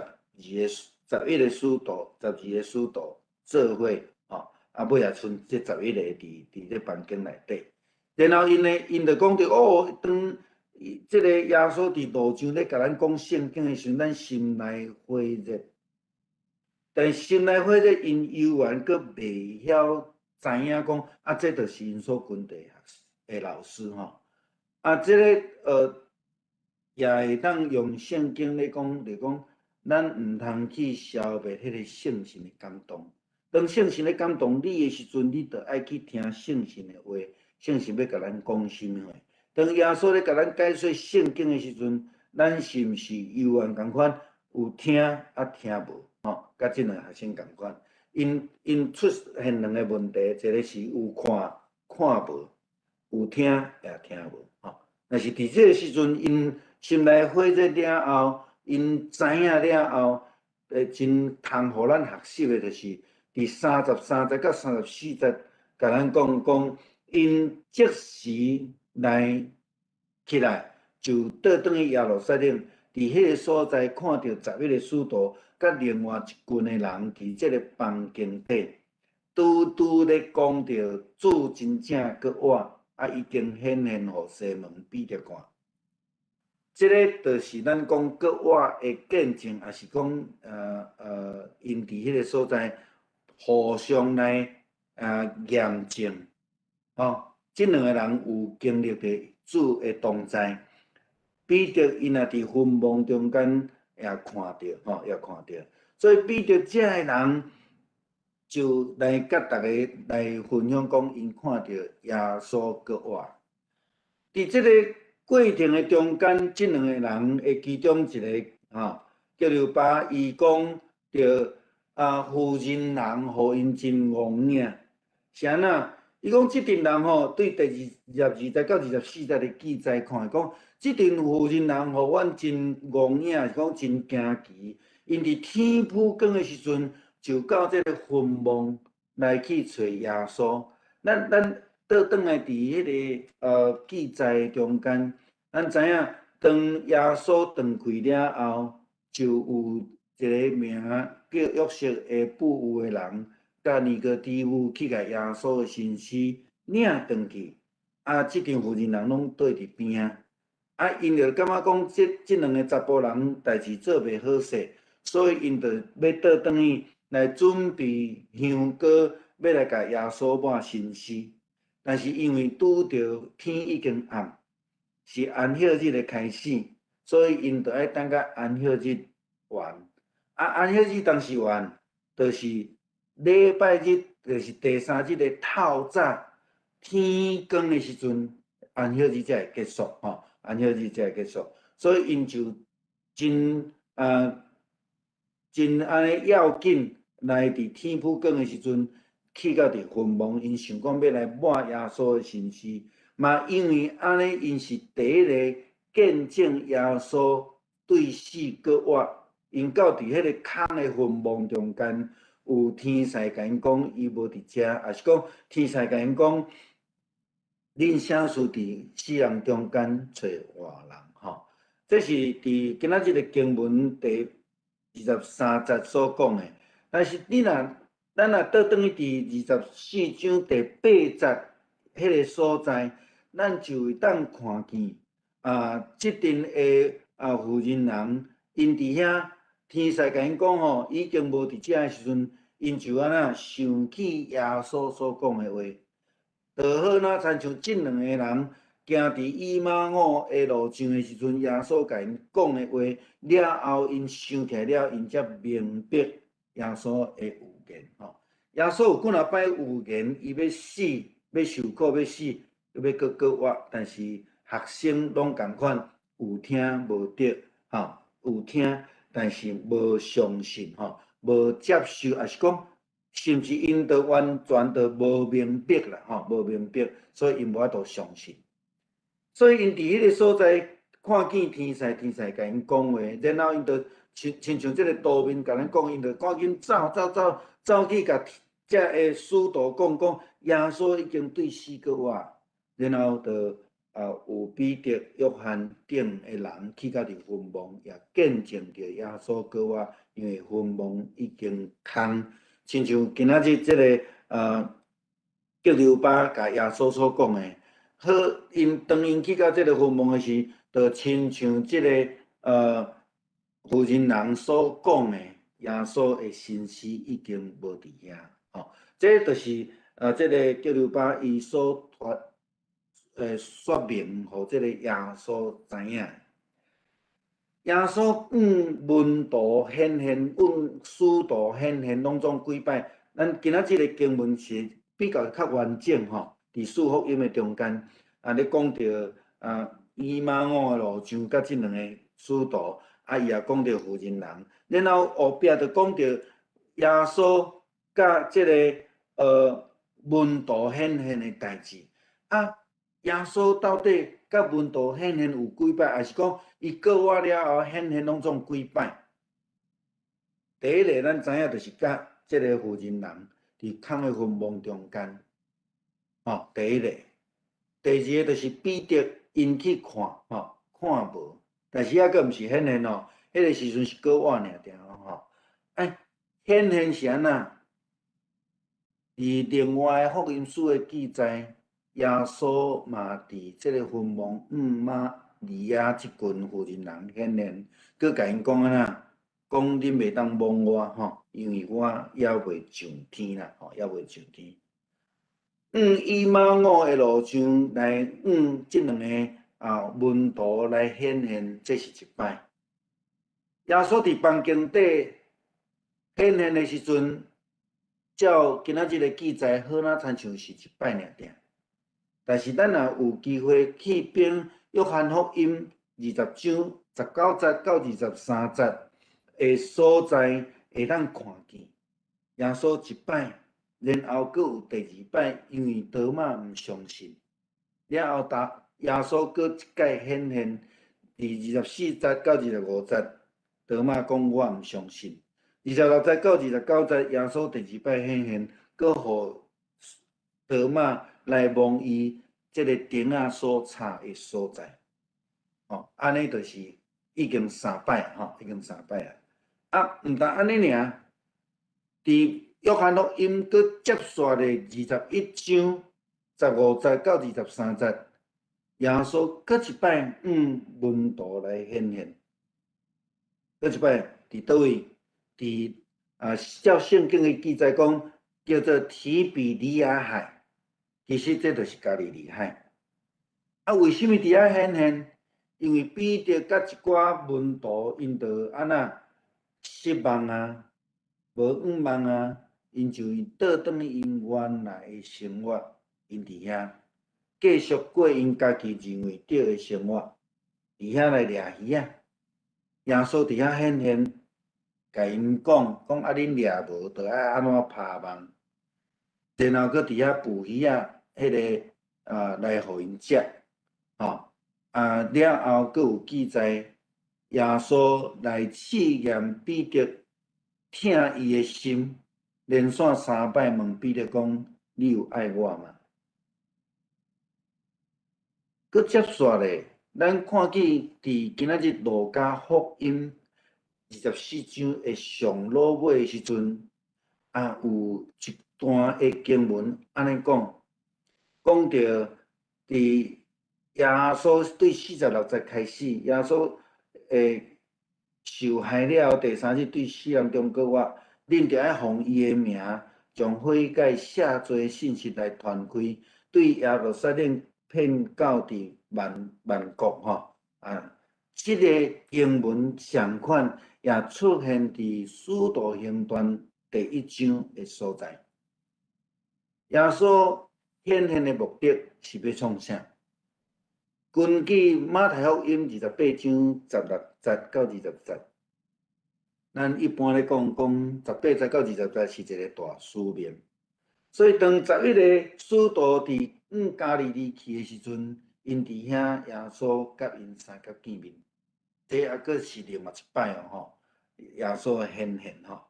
个、11个使徒、12个使徒做伙，吼，啊，尾仔賰這11个佇這房間內底，然後𪜶呢，𪜶就講著哦，當這个耶穌佇路上咧共咱講聖經的時陣，咱心內火熱，但心內火熱，𪜶猶原閣袂曉知影講，啊，這就是𪜶所跟隨的老師吼，啊，這个也會當用聖經咧講，就講咱毋通去消滅彼个聖神的感動。當聖神咧感動你的時陣，你就愛去聽聖神的話，聖神欲共咱講啥物話。當耶穌咧共咱解說聖經的時陣，咱是毋是猶原仝款有聽啊聽無？吼，佮這兩个學生仝款，𪜶出現兩个問題，一个是有看看無，有聽也聽無，吼。但是佇這个時陣，𪜶心內火熱了後，𪜶知影了後，真通予咱學習的，就是佇33節到34節，共咱講講，𪜶即時來起來，就倒轉去耶路撒冷，佇彼个所在看著11个使徒，佮另外一群的人佇這个房間底，拄拄咧講著主真正閣活，啊，已經顯現予西門彼得看。這个就是咱講閣活的見證，抑是講𪜶佇彼个所在互相來驗證，吼，這兩个人有經歷著主的同在。彼得伊若佇墳墓中間也看著，吼，也看著，所以彼得這个人就來佮逐家來分享講，𪜶看著耶穌閣活。佇這个過程的中間，這兩個人的其中一个，吼，革流巴，伊講著啊，婦人人予𪜶真戇影，是按怎？伊講這陣人吼，對第22節到24節的記載看，講這陣婦人人予阮真戇影，是講真驚奇。𪜶佇天晡光的時陣，就到這个墳墓來去揣耶穌。咱倒轉來佇彼个記載中間，咱知影當耶穌斷氣了後，就有一個名叫約瑟的富有的人，佮尼哥底母去共耶穌的身屍領轉去。啊，這陣婦人人攏綴佇邊仔，啊，𪜶就感覺講這兩个查埔人代誌做袂好勢，所以𪜶就欲倒轉去來準備香膏，欲來共耶穌抹身屍。但是因為拄著天已經暗，是安息日的開始，所以𪜶就愛等到安息日完。啊，安息日當時完，就是禮拜日就是第三日的透早天光的時陣，安息日才會結束吼，安息日才會結束。所以𪜶就真啊真按呢要緊來佇天晡光的時陣去到佇墳墓，𪜶想講欲來抹耶穌的身屍，嘛因為按呢，𪜶是第一个見證耶穌對死閣活，𪜶到佇彼个空的墳墓中間，有天使共𪜶講伊無佇遮，抑是講天使共𪜶講，恁啥事佇死人中間揣活人吼？這是佇今仔日的經文第二十三節所講的。但是你若咱若倒轉去佇24章第八節彼个所在，咱就會當看見啊，這陣的啊婦人人，𪜶佇遐天使共𪜶講吼，已經無佇遮的時陣，𪜶就按怎想起耶穌所講的話，就好若親像這兩個人行佇以馬忤的路上的時陣，耶穌共𪜶講的話了後，𪜶想起來了，𪜶才明白耶穌的預言吼。耶穌有幾若擺預言，伊欲死，欲受苦，欲死，欲閣閣活，但是學生攏仝款有聽無得，吼，有聽，但是無相信，吼，無接受，抑是講，甚至𪜶都完全都無明白啦，吼，無明白，所以𪜶無法度相信。所以𪜶佇彼个所在看見天使，天使共𪜶講話，然後𪜶就親親像這个圖面共咱講，𪜶就趕緊走走走走去共遮个使徒講講，耶穌已經對死閣活，然後就啊有彼得、約翰等的人去到佇墳墓，也見證著耶穌閣活，因為墳墓已經空。親像今仔日這个革流巴共耶穌所講的，好，𪜶當𪜶去到這个墳墓的時，就親像這个婦人人所講的，耶穌的身屍已經無佇遐，吼，這就是這个革流巴伊所說明，予這个耶穌知影。耶穌向門徒顯現，向使徒顯現，攏總幾擺？咱今仔這个經文是比較較完整吼，佇四福音的中間，啊，咧講著啊，以馬忤的路上，佮這兩个使徒，啊，伊也講著婦人人，然後後壁就講著耶穌佮這个門徒顯現的代誌，啊，耶穌到底佮門徒顯現有幾擺，抑是講伊閣活了後顯現攏總幾擺？第一个，咱知影就是佮這个婦人人佇空的墳墓中間，吼，第一个。第二个就是彼得𪜶去看，吼，看無，但是猶閣毋是顯現哦，彼个時陣是閣活爾爾吼。哎，顯現是按怎？佇另外的福音書的記載，耶穌嘛佇這个墳墓向瑪利亞這群婦人人顯現，閣共𪜶講按怎？講恁袂當摸我吼，因為我猶未上天啦，吼，猶未上天。向以馬忤的路上來向這兩个啊門徒來顯現，這是一擺。耶穌佇房間底顯現的時陣，照今仔日的記載，好若親像是一擺爾爾。但是咱若有機會去翻約翰福音二十章十九節到二十三節的所在，會當看見耶穌一擺，然後閣有第二擺，因為多馬毋相信，了後達耶穌閣一擺顯現，佇24節到25節，多馬講我毋相信。26節到29節，耶穌第二擺顯現，閣予多馬來摸伊這个釘仔所插的所在，吼，按呢就是已經三擺，吼，已經三擺啊。啊，毋但按呢爾，佇約翰福音閣接續的21章15節到23節，耶穌閣一擺向門徒來顯現，閣一擺佇佗位？佇啊，照聖經的記載講，叫做提比哩亞海，其實這就是加利利海。啊，為啥物佇遐顯現？因為彼得佮一寡門徒，𪜶就按怎失望啊，無向望啊， 𪜶就倒轉去𪜶原來的生活，𪜶佇遐繼續過𪜶家己認為對的生活，佇遐來掠魚仔。耶穌佇遐顯現，共𪜶講講啊，恁掠無，著愛按怎拋網，然後閣佇遐捕魚仔，彼个啊來予𪜶食，吼啊了後閣有記載，耶穌來試驗彼得，疼伊的心，連續三擺問彼得講：你有愛我嗎？閣接續咧，咱看見佇今仔日路加福音24章的上落尾的時陣，啊有一段的經文按呢講，講著佇耶穌對46節開始，耶穌會受害了後第三日對死人中復活，恁著愛奉伊的名，將悔改赦罪的信息來傳開，對耶路撒冷遍到佇萬萬國吼啊！這个經文相款也出現佇使徒行傳第一章的所在。耶穌顯現的目的是欲創啥？根據馬太福音28章16節到20節，咱一般咧講講18節到20節是一個大使命。所以當11個使徒佇往加利利去的時陣，𪜶佇遐耶穌佮𪜶相佮見面，這猶閣是另外一擺哦吼，耶穌的顯現吼。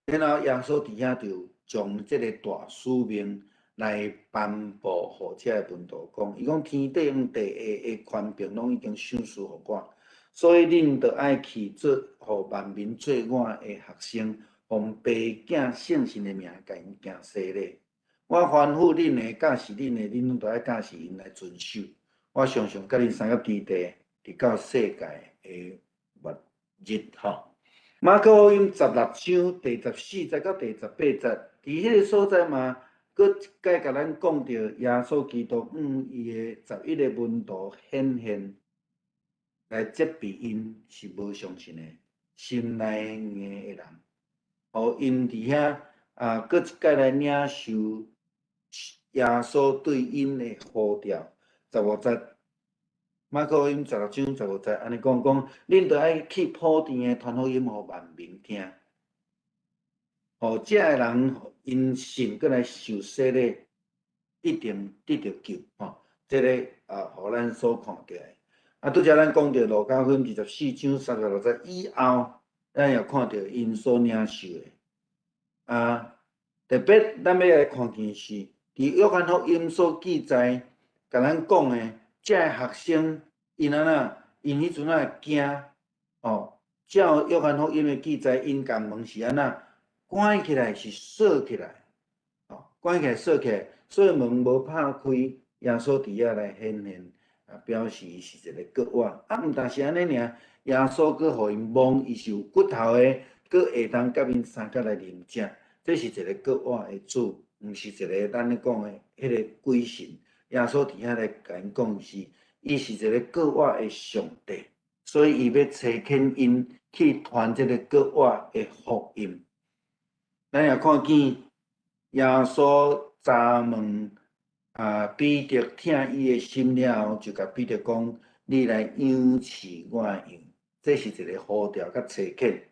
然後耶穌佇遐就將這個大使命來頒布予這个門徒講，伊講天頂地下的權柄攏已經賞賜予我，所以恁著愛去做，予萬民做我的學生，奉父子聖神的名，共𪜶行洗禮。我吩咐恁的，教示恁的，恁攏著愛教示𪜶來遵守。我常常佮恁相佮佇地，直到世界的末日吼。馬可福音16章第14節到第18節，佇彼个所在嘛，閣一擺共咱講著耶穌基督向伊的十一个門徒顯現，來責備𪜶是無相信的、心內硬的人，予𪜶佇遐啊，閣一擺來領受耶穌對𪜶的呼召。15節，馬可福音16章15節，按呢講講，恁著愛去普天的傳福音予萬民聽，予遮的人𪜶信，閣來受洗禮，一定得著救吼。這个啊，予咱所看著的。啊，拄才咱講著路加福音24章36節以後，咱也看著𪜶所領受的。啊，特別咱欲來看見是，佇約翰福音所記載，共咱講的，遮个學生𪜶按怎？𪜶彼陣仔會驚，哦，照約翰福音的記載，𪜶共門是按怎？關起來是鎖起來，哦，關起來鎖起來，所以門無拍開，耶穌佇遐來顯現，啊，表示伊是一个國王。啊，毋但是按呢爾，耶穌閣予𪜶摸，伊是有骨頭的，閣會當佮𪜶相佮來啉食。這是一个國活的主，毋是一个咱咧講的彼个鬼神。耶穌佇遐來共𪜶講是，伊是一个國活的上帝，所以伊欲差遣𪜶去傳這个國活的福音。咱也看見耶穌責問啊彼得疼伊的心了後，就共彼得講：你來養飼我的羊。這是一个呼召佮差遣。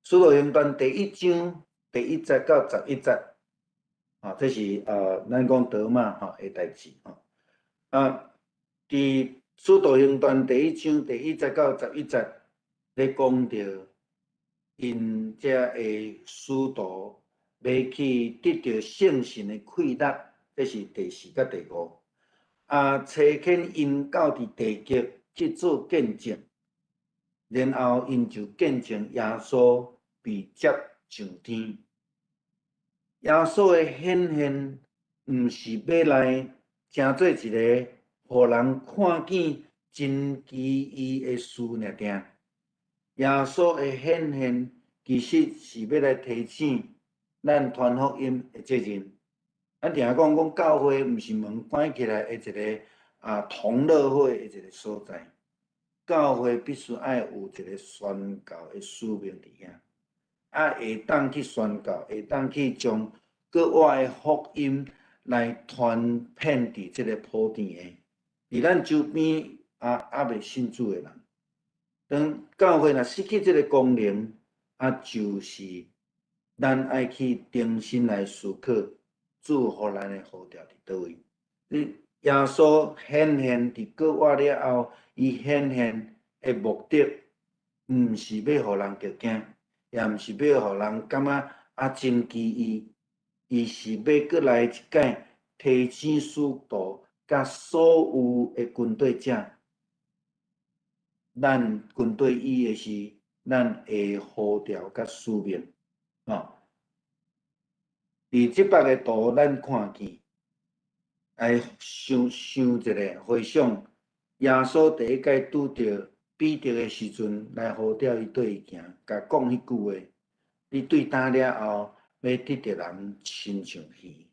使徒行傳第一章第一節到11節，啊，這是咱講多馬吼的代誌吼。啊，佇使徒行傳第一章第一節到十一節咧講著，𪜶遮的使徒欲去得著聖神的氣力，這是第四佮第五。啊，差遣𪜶到佇地極去做見證，然後𪜶就見證耶穌被接上天。耶穌的顯現，毋是欲來成做一个予人看見真奇異的事爾定。耶穌的顯現，其實是欲來提醒咱傳福音的責任。咱定定講講教會毋是門關起來的一个啊同樂會的一个所在，教會必須愛有一个宣教的使命佇遐。啊，會當去宣告，會當去將閣活的福音來傳遍佇這个普天下。佇咱周邊啊，猶未信主的人，當教會若失去這个功能，啊，就是咱愛去重新來思考，主予咱的呼召佇佗位？你耶穌顯現佇閣活了後，伊顯現的目的，毋是欲予人著驚，也毋是欲予人感覺啊真奇異，伊是欲閣來一擺提醒使徒佮所有的跟隨者，咱跟隨伊的是咱的呼召佮使命，吼。佇這幅的圖，咱看見，來想想一下，回想耶穌第一擺拄著彼得的時陣，來呼召伊綴伊行，共講彼句話：你對今了後，欲得著人親像魚。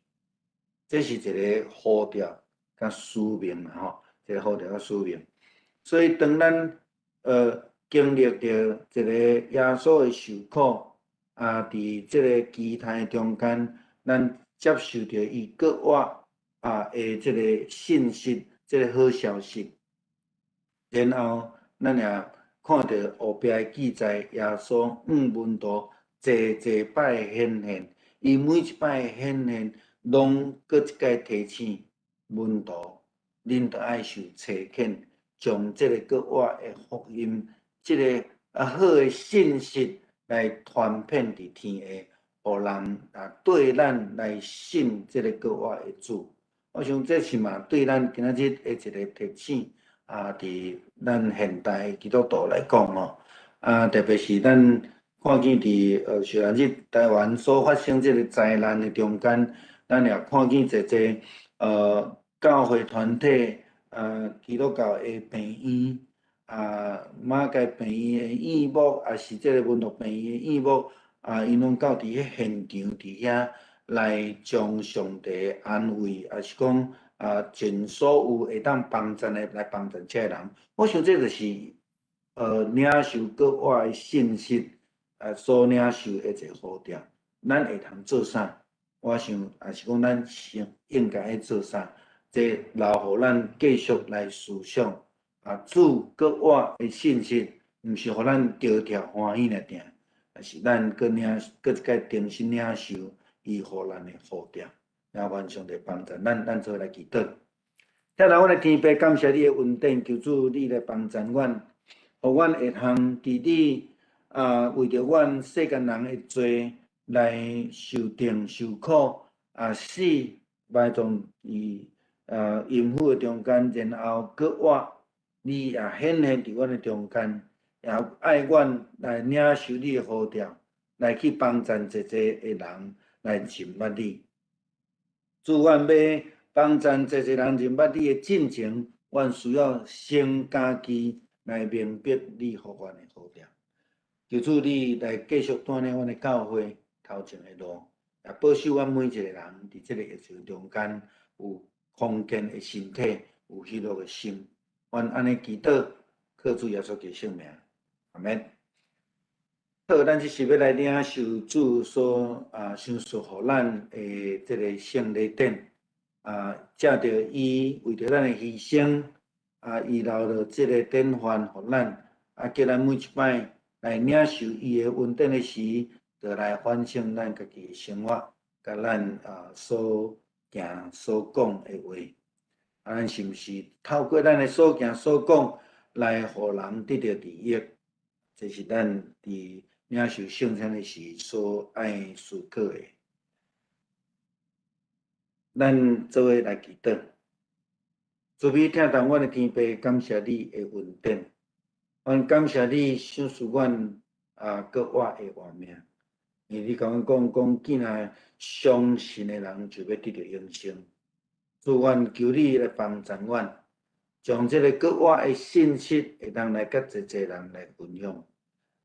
這是一个呼召佮使命啦，吼，一个呼召佮使命。所以當咱經歷著一个耶穌的受苦，啊，佇這个期待中間，咱接受著伊閣活啊的這个信息，這个好消息，然後咱也看著後壁的記載，耶穌向門徒濟濟擺顯現，伊每一擺顯現，攏閣一擺提醒門徒，恁著愛受差遣，將這个閣活的福音，這个啊好的信息來傳遍佇天下，予人啊綴咱來信這个閣活的主。我想這是嘛對咱今仔日的一个提醒啊，佇咱現代基督徒來講吼，啊特別是咱看見佇上日台灣所發生這个災難的中間，咱也看見濟濟教會團體啊基督教的病院啊，馬偕病院的院牧，抑是這个文樂病院的院牧啊，𪜶攏到佇彼現場佇遐來將上帝安慰，抑是講啊盡所有會當幫贊的來幫贊這个人。我想這就是領受閣活的信息啊所領受的一个呼召。咱會通做啥？我想抑是講咱先應該愛做啥？這留予咱繼續來思想啊，主閣活的信息，毋是予咱著跳歡喜爾定，而是咱閣領閣一擺重新領受伊予咱的呼召。也願上帝幫助咱，咱做伙來祈禱。疼愛阮的天父，感謝你的恩典，求主你來幫助阮，予阮會通佇你啊為著阮世間人的罪來受定受苦啊死埋葬佇啊陰府的中間，然後閣活，你也顯現佇阮的中間，也愛阮來領受你的呼召，來去幫贊濟濟的人來認捌你。主，阮欲幫贊濟濟人認捌你的進前，阮需要先家己來明白你予阮的呼召。求主你來繼續帶領阮的教會頭前的路，也保守阮每一个人佇這个疫情中間有康健的身體，有喜樂的心。阮按呢祈禱，靠主耶穌基督聖名，阿們。好，咱這是欲來領受主所啊賞賜予咱的這个聖禮典啊，藉著伊為著咱的犧牲啊，伊留落這个典範予咱啊，叫咱每一擺來領受伊的恩典的時，就來反省咱家己的生活，佮咱啊所行所講的話，啊，咱是毋是透過咱的所行所講來予人得著利益？這是咱佇領受聖餐的時所愛思考的。咱做伙來祈禱，慈悲疼惜阮的天父，感謝你的恩典，阮感謝你賞賜阮啊閣活的活命。因為你共阮講講，既然相信的人就欲得著永生。主，阮求你來幫助阮，將這个閣活的信息會當來佮濟濟人來分享，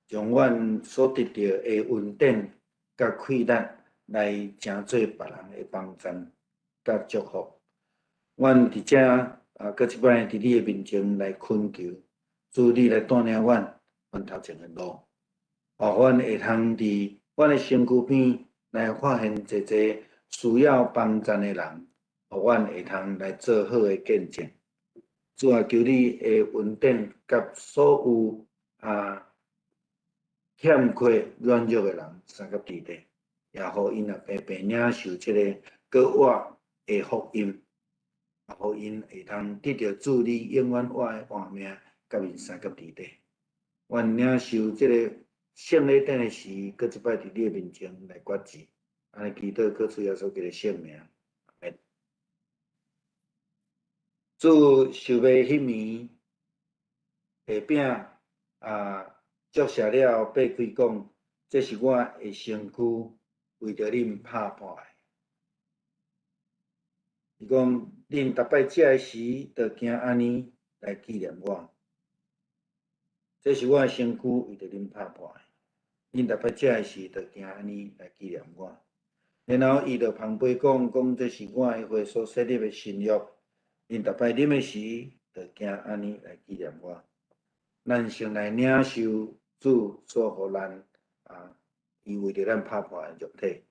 將阮所得著的恩典佮氣力來成做別人的幫助佮祝福。阮佇遮啊，閣一擺佇你的面前來懇求，主你來帶領阮，阮頭前的路，予阮會通佇阮的身躯边来发现济济需要帮赞的人，予阮会通来做好的见证。主啊，求你的恩典佮所有欠缺软弱的人相佮伫咧，也予𪜶若平平领受这个阁活的福音，也予𪜶会通得著主你永远活的活命，佮𪜶相佮伫咧。阮领受这个圣礼典的时，阁一摆伫你的面前来决志，按呢祈祷，靠主耶稣基督圣名。阿们。主受卖彼暝，提饼祝谢了后，擘开讲：这是我的身躯，为著恁拍破的。伊讲，恁逐摆食的时，就行按呢来纪念我。这是我的身躯，为著恁拍破的。恁逐摆食的时，就行按呢来纪念我。然后伊就捧杯讲，讲这是我的血所设立的新约。恁逐摆啉的时，就行按呢来纪念我。咱先来领受主所予咱伊为著咱拍破的肉体。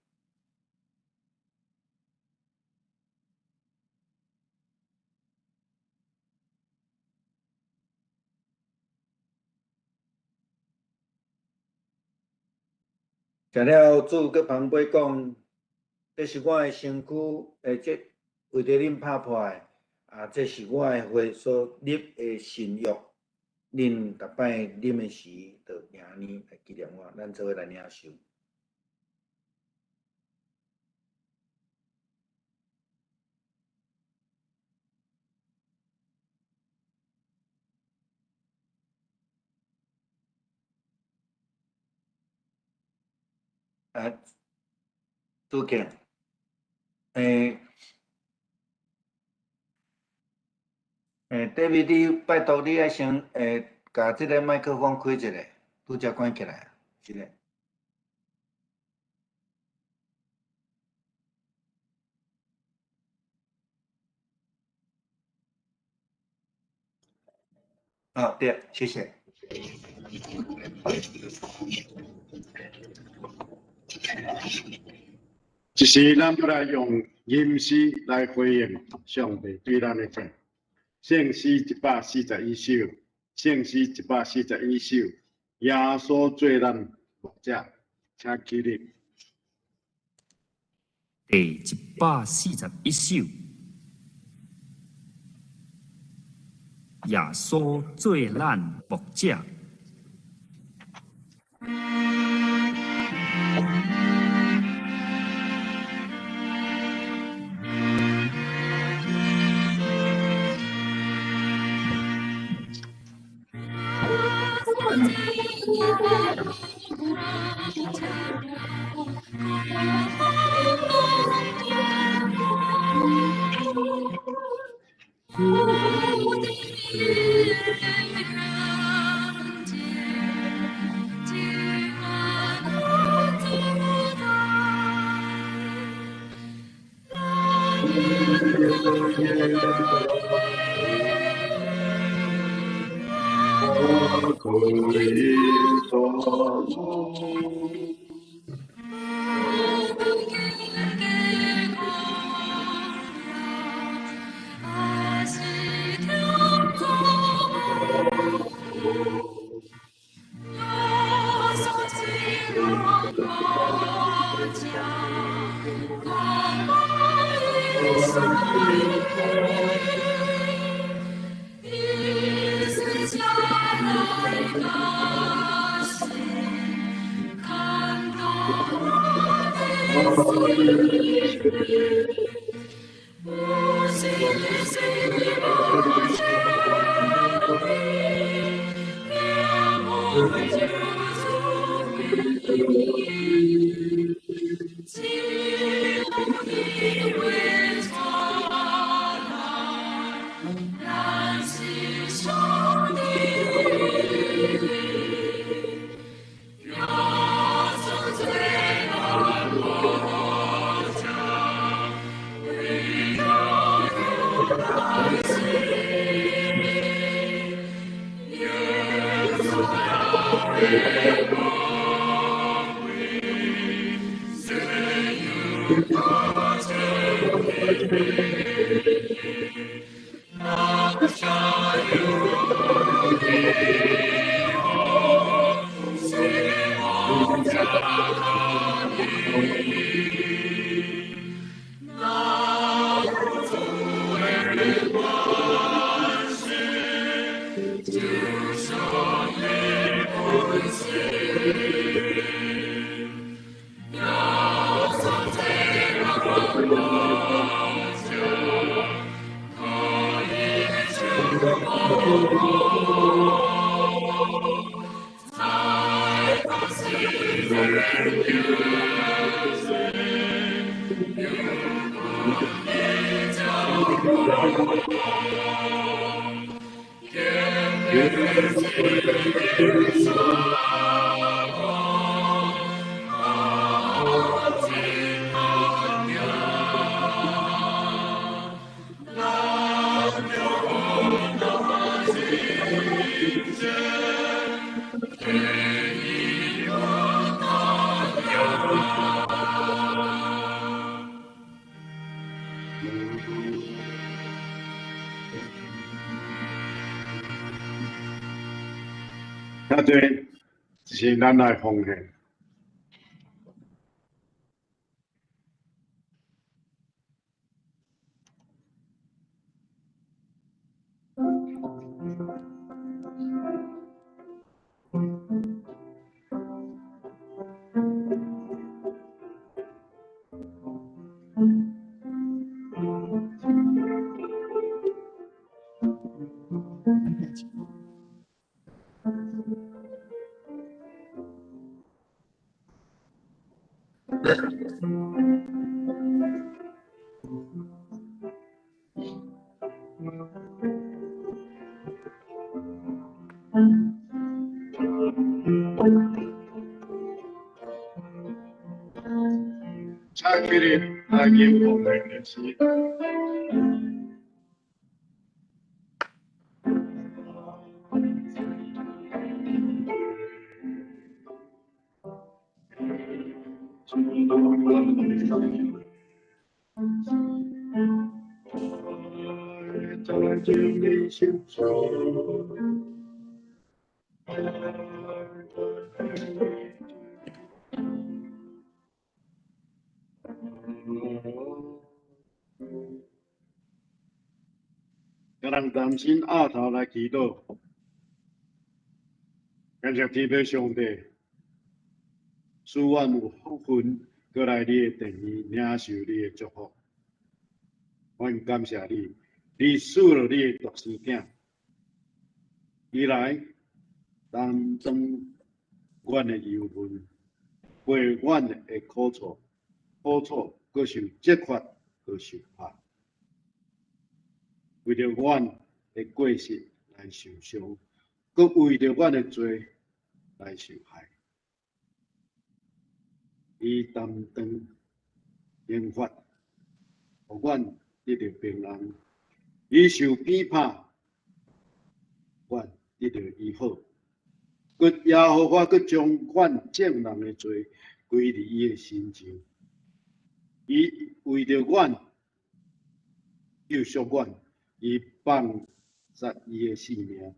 食了主阁捧杯讲，这是我的身躯，这为著恁拍破的，这是我的血所立的新约。恁逐摆啉的时，就行按呢来纪念我。咱做伙来领受。主见，David，你拜托你爱先，共这个麦克风开一下，拄才关起来，是咧。对，谢谢。这时，咱欲来用吟诗来回应上帝对咱的疼。圣诗141首，圣诗141首，耶稣做咱牧者，请起立。第141首，耶稣做咱牧者。这是咱来奉献。请起立来敬奉献的时。咱担心额头来祈祷，感谢天父上帝，赐阮有福分，阁来你的殿里领受你的祝福。阮感谢你，你赐予你的独生囝，伊来担当阮的忧闷，背阮的苦楚，苦楚阁受责罚，阁受拍。为著阮的过失来受伤，阁为著阮的罪来受害。伊担当刑罚，予阮得著平安；伊受鞭拍，阮得著医好。阁耶和华阁将阮众人的罪归伫伊的身上。伊为著阮救赎阮。伊放杀伊的性命，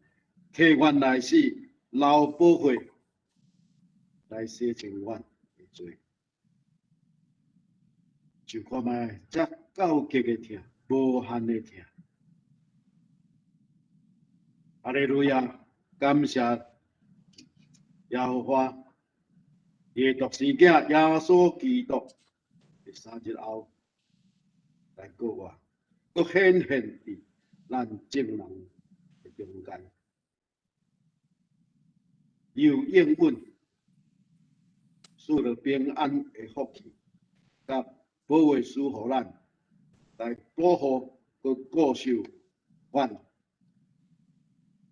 替阮来死，流宝血来洗净阮的罪。就看觅这够极的疼，无限的疼。哈利路亚，感谢耶和华，伊的独生子耶稣基督，伫3日后来过活，阁显现伫咱众人的中间，有应允，赐了平安的福气，佮保护赐予咱，来保护阁顾守阮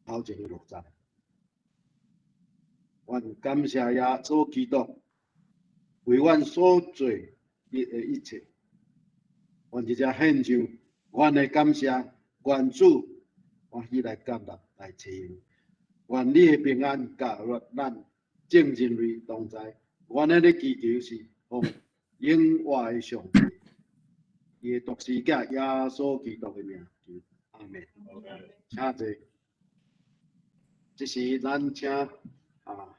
头前的路程。阮感谢耶稣基督为阮所做的一切，阮伫遮献上阮的感谢。愿主欢喜来接纳来赐用，愿你的平安佮咱众人类同在。阮的祈求是奉永活的上帝伊的獨生囝耶穌基督的名求，阿們。請坐。這時咱請啊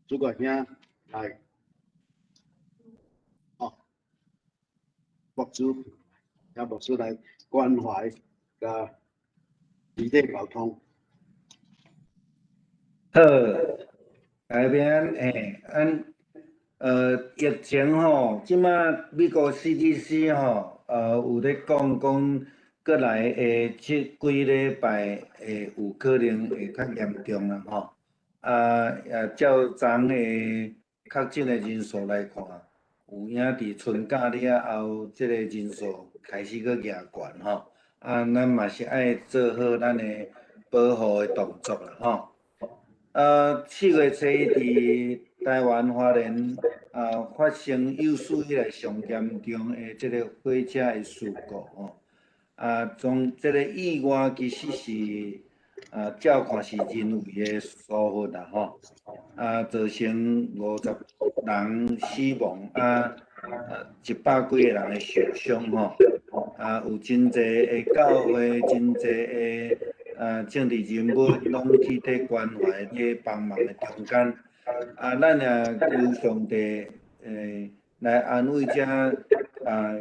主教兄來，哦，牧師，請牧師來關懷佮肢體溝通。好，來邊欸，按疫情吼，這馬美國 CDC 吼，有咧講講，閣來的這幾禮拜會有可能會較嚴重啦吼。啊，也照昨的確診的人數來看，有影佇春假了後，這個人數開始閣夯懸吼。啊，咱嘛是愛做好咱的保護的動作啦吼。4月初一佇台灣花蓮啊發生有史以來上嚴重的這個火車的事故吼。啊，從這個意外其實是啊，照看是人為的疏忽啦吼。啊，造成50人死亡，啊，100幾个人的受傷吼。啊，有真濟的教會，真濟的啊政治人物攏去佇關懷、佇幫忙的中間。啊，咱也求上帝來安慰這啊，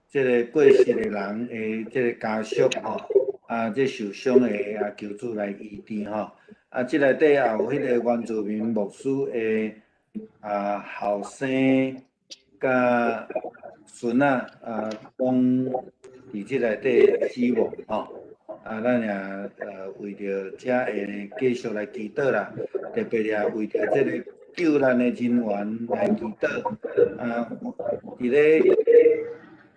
這个過世的人的這个家屬吼，啊，這受傷的啊，求主來醫治吼。啊，這內底也有彼个原住民牧師的啊後生佮孫仔啊，攏佇這內底死亡吼。啊，咱也為著遮會繼續來祈禱啦，特別也為著這个救難的人員來祈禱。啊，佇咧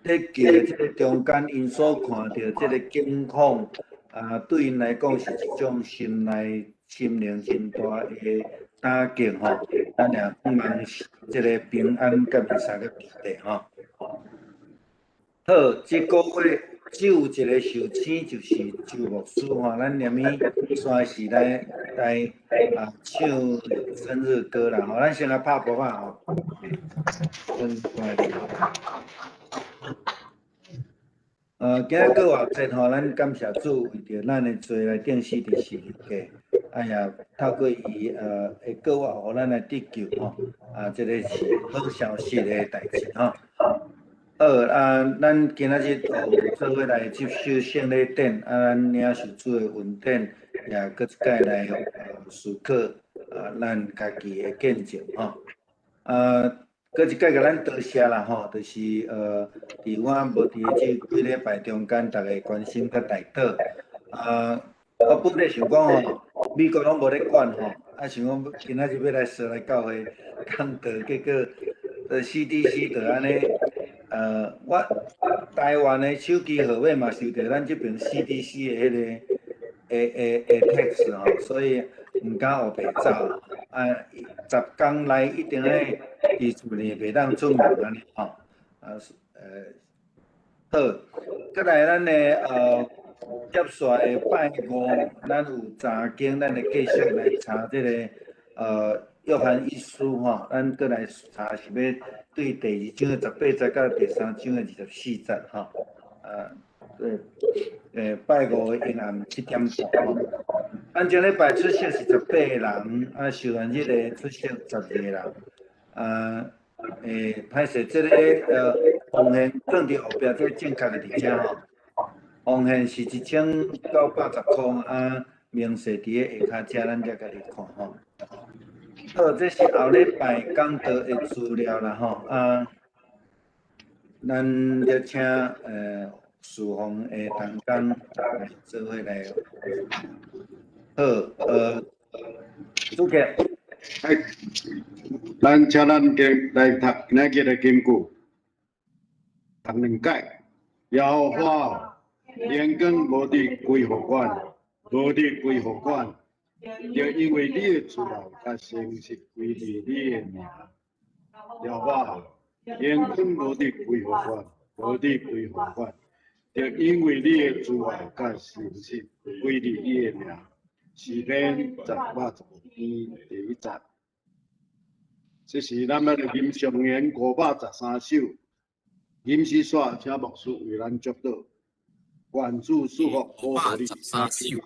咧救的這个中間，𪜶所看著這个景況，啊，對𪜶來講是一種心內心靈真大的打擊吼。咱也盼望這个平安佮彌撒佮平地吼。好，這个月只有一个壽星，就是周牧師吼。咱連物煞是來來啊唱生日歌啦吼。咱先來拍鼓仔吼。生日快樂！今仔閣活節吼，咱感謝主，為著咱的罪來釘死佇十字架，啊也透過伊會閣活，予咱來得救吼。啊，這个是好消息的代誌吼。好啊，咱今仔日有做伙來接受聖禮典，啊，咱領受主的恩典，也閣一擺來思考啊，咱家己的見證吼。啊，閣一擺共咱多謝啦吼，就是佇我無佇這幾禮拜中間，逐家關心佮代禱。啊，我本來想講吼，美國攏無咧管吼，啊想講今仔日欲來踅來教會講道，結果CDC 就按呢。我台灣的手機號碼嘛受著咱這爿 CDC 的彼个的 text 吼，所以毋敢烏白走。啊，10工內一定愛佇厝裡袂當出門按呢吼。啊，好，閣來咱的接續的拜五，咱有查經，咱會繼續來查這个約翰一書吼，咱閣來查是欲對第二章的18節到第三章的24節吼。啊，對，拜五的下暗7點半吼。咱這禮拜出席是18個人，啊，受難日的出席12個人。啊，歹勢，這个奉獻放佇後壁，這正確的佇遮吼。奉獻是1980箍，啊，明細佇咧下跤遮，咱才家己看吼。好，這是後禮拜講道的資料啦吼，啊，咱就請侍奉的同工來做伙來。好，主席。哎，咱請咱今來讀今仔日的金句，讀兩擺。耶和華榮光無佇歸予阮，無佇歸予阮。就因為你的慈愛佮誠實歸佇你的名，耶和華榮光無佇歸予阮，無佇歸予阮。就因為你的慈愛佮誠實歸佇你的名，詩篇115篇第一節。這是咱欲來吟上弦513首。临时煞，请牧师为咱祝祷。愿主赐福保护你。 13首。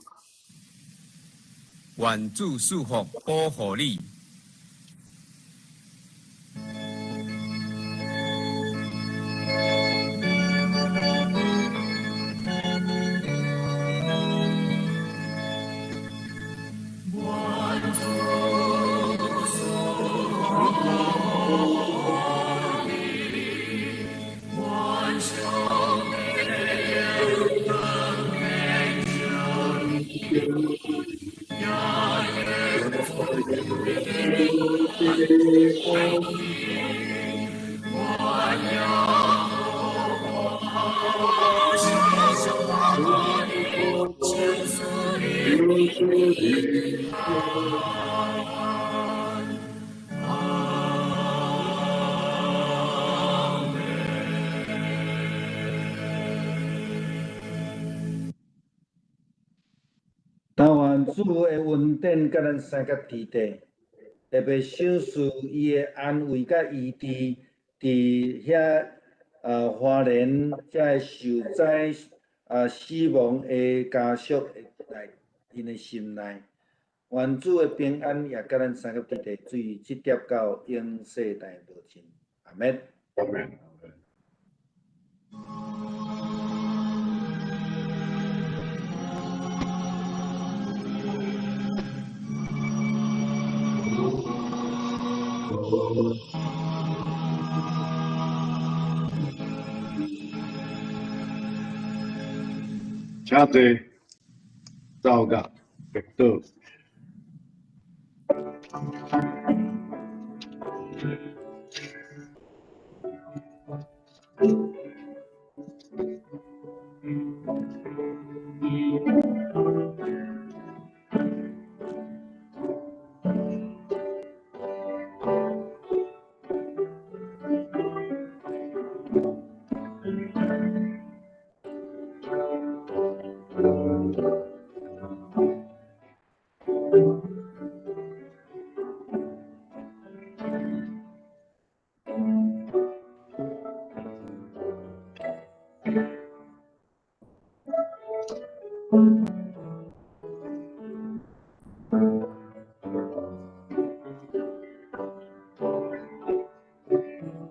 愿主赐福保護你。但愿主的恩典佮咱相佮伫地，特别賞賜伊的安慰佮醫治，佇遐花蓮遮受災死亡的家屬的內，𪜶的心內。願主的平安也佮咱相佮佇地，對這疊到永世代無盡。阿們。阿們。請坐，奏樂，默禱。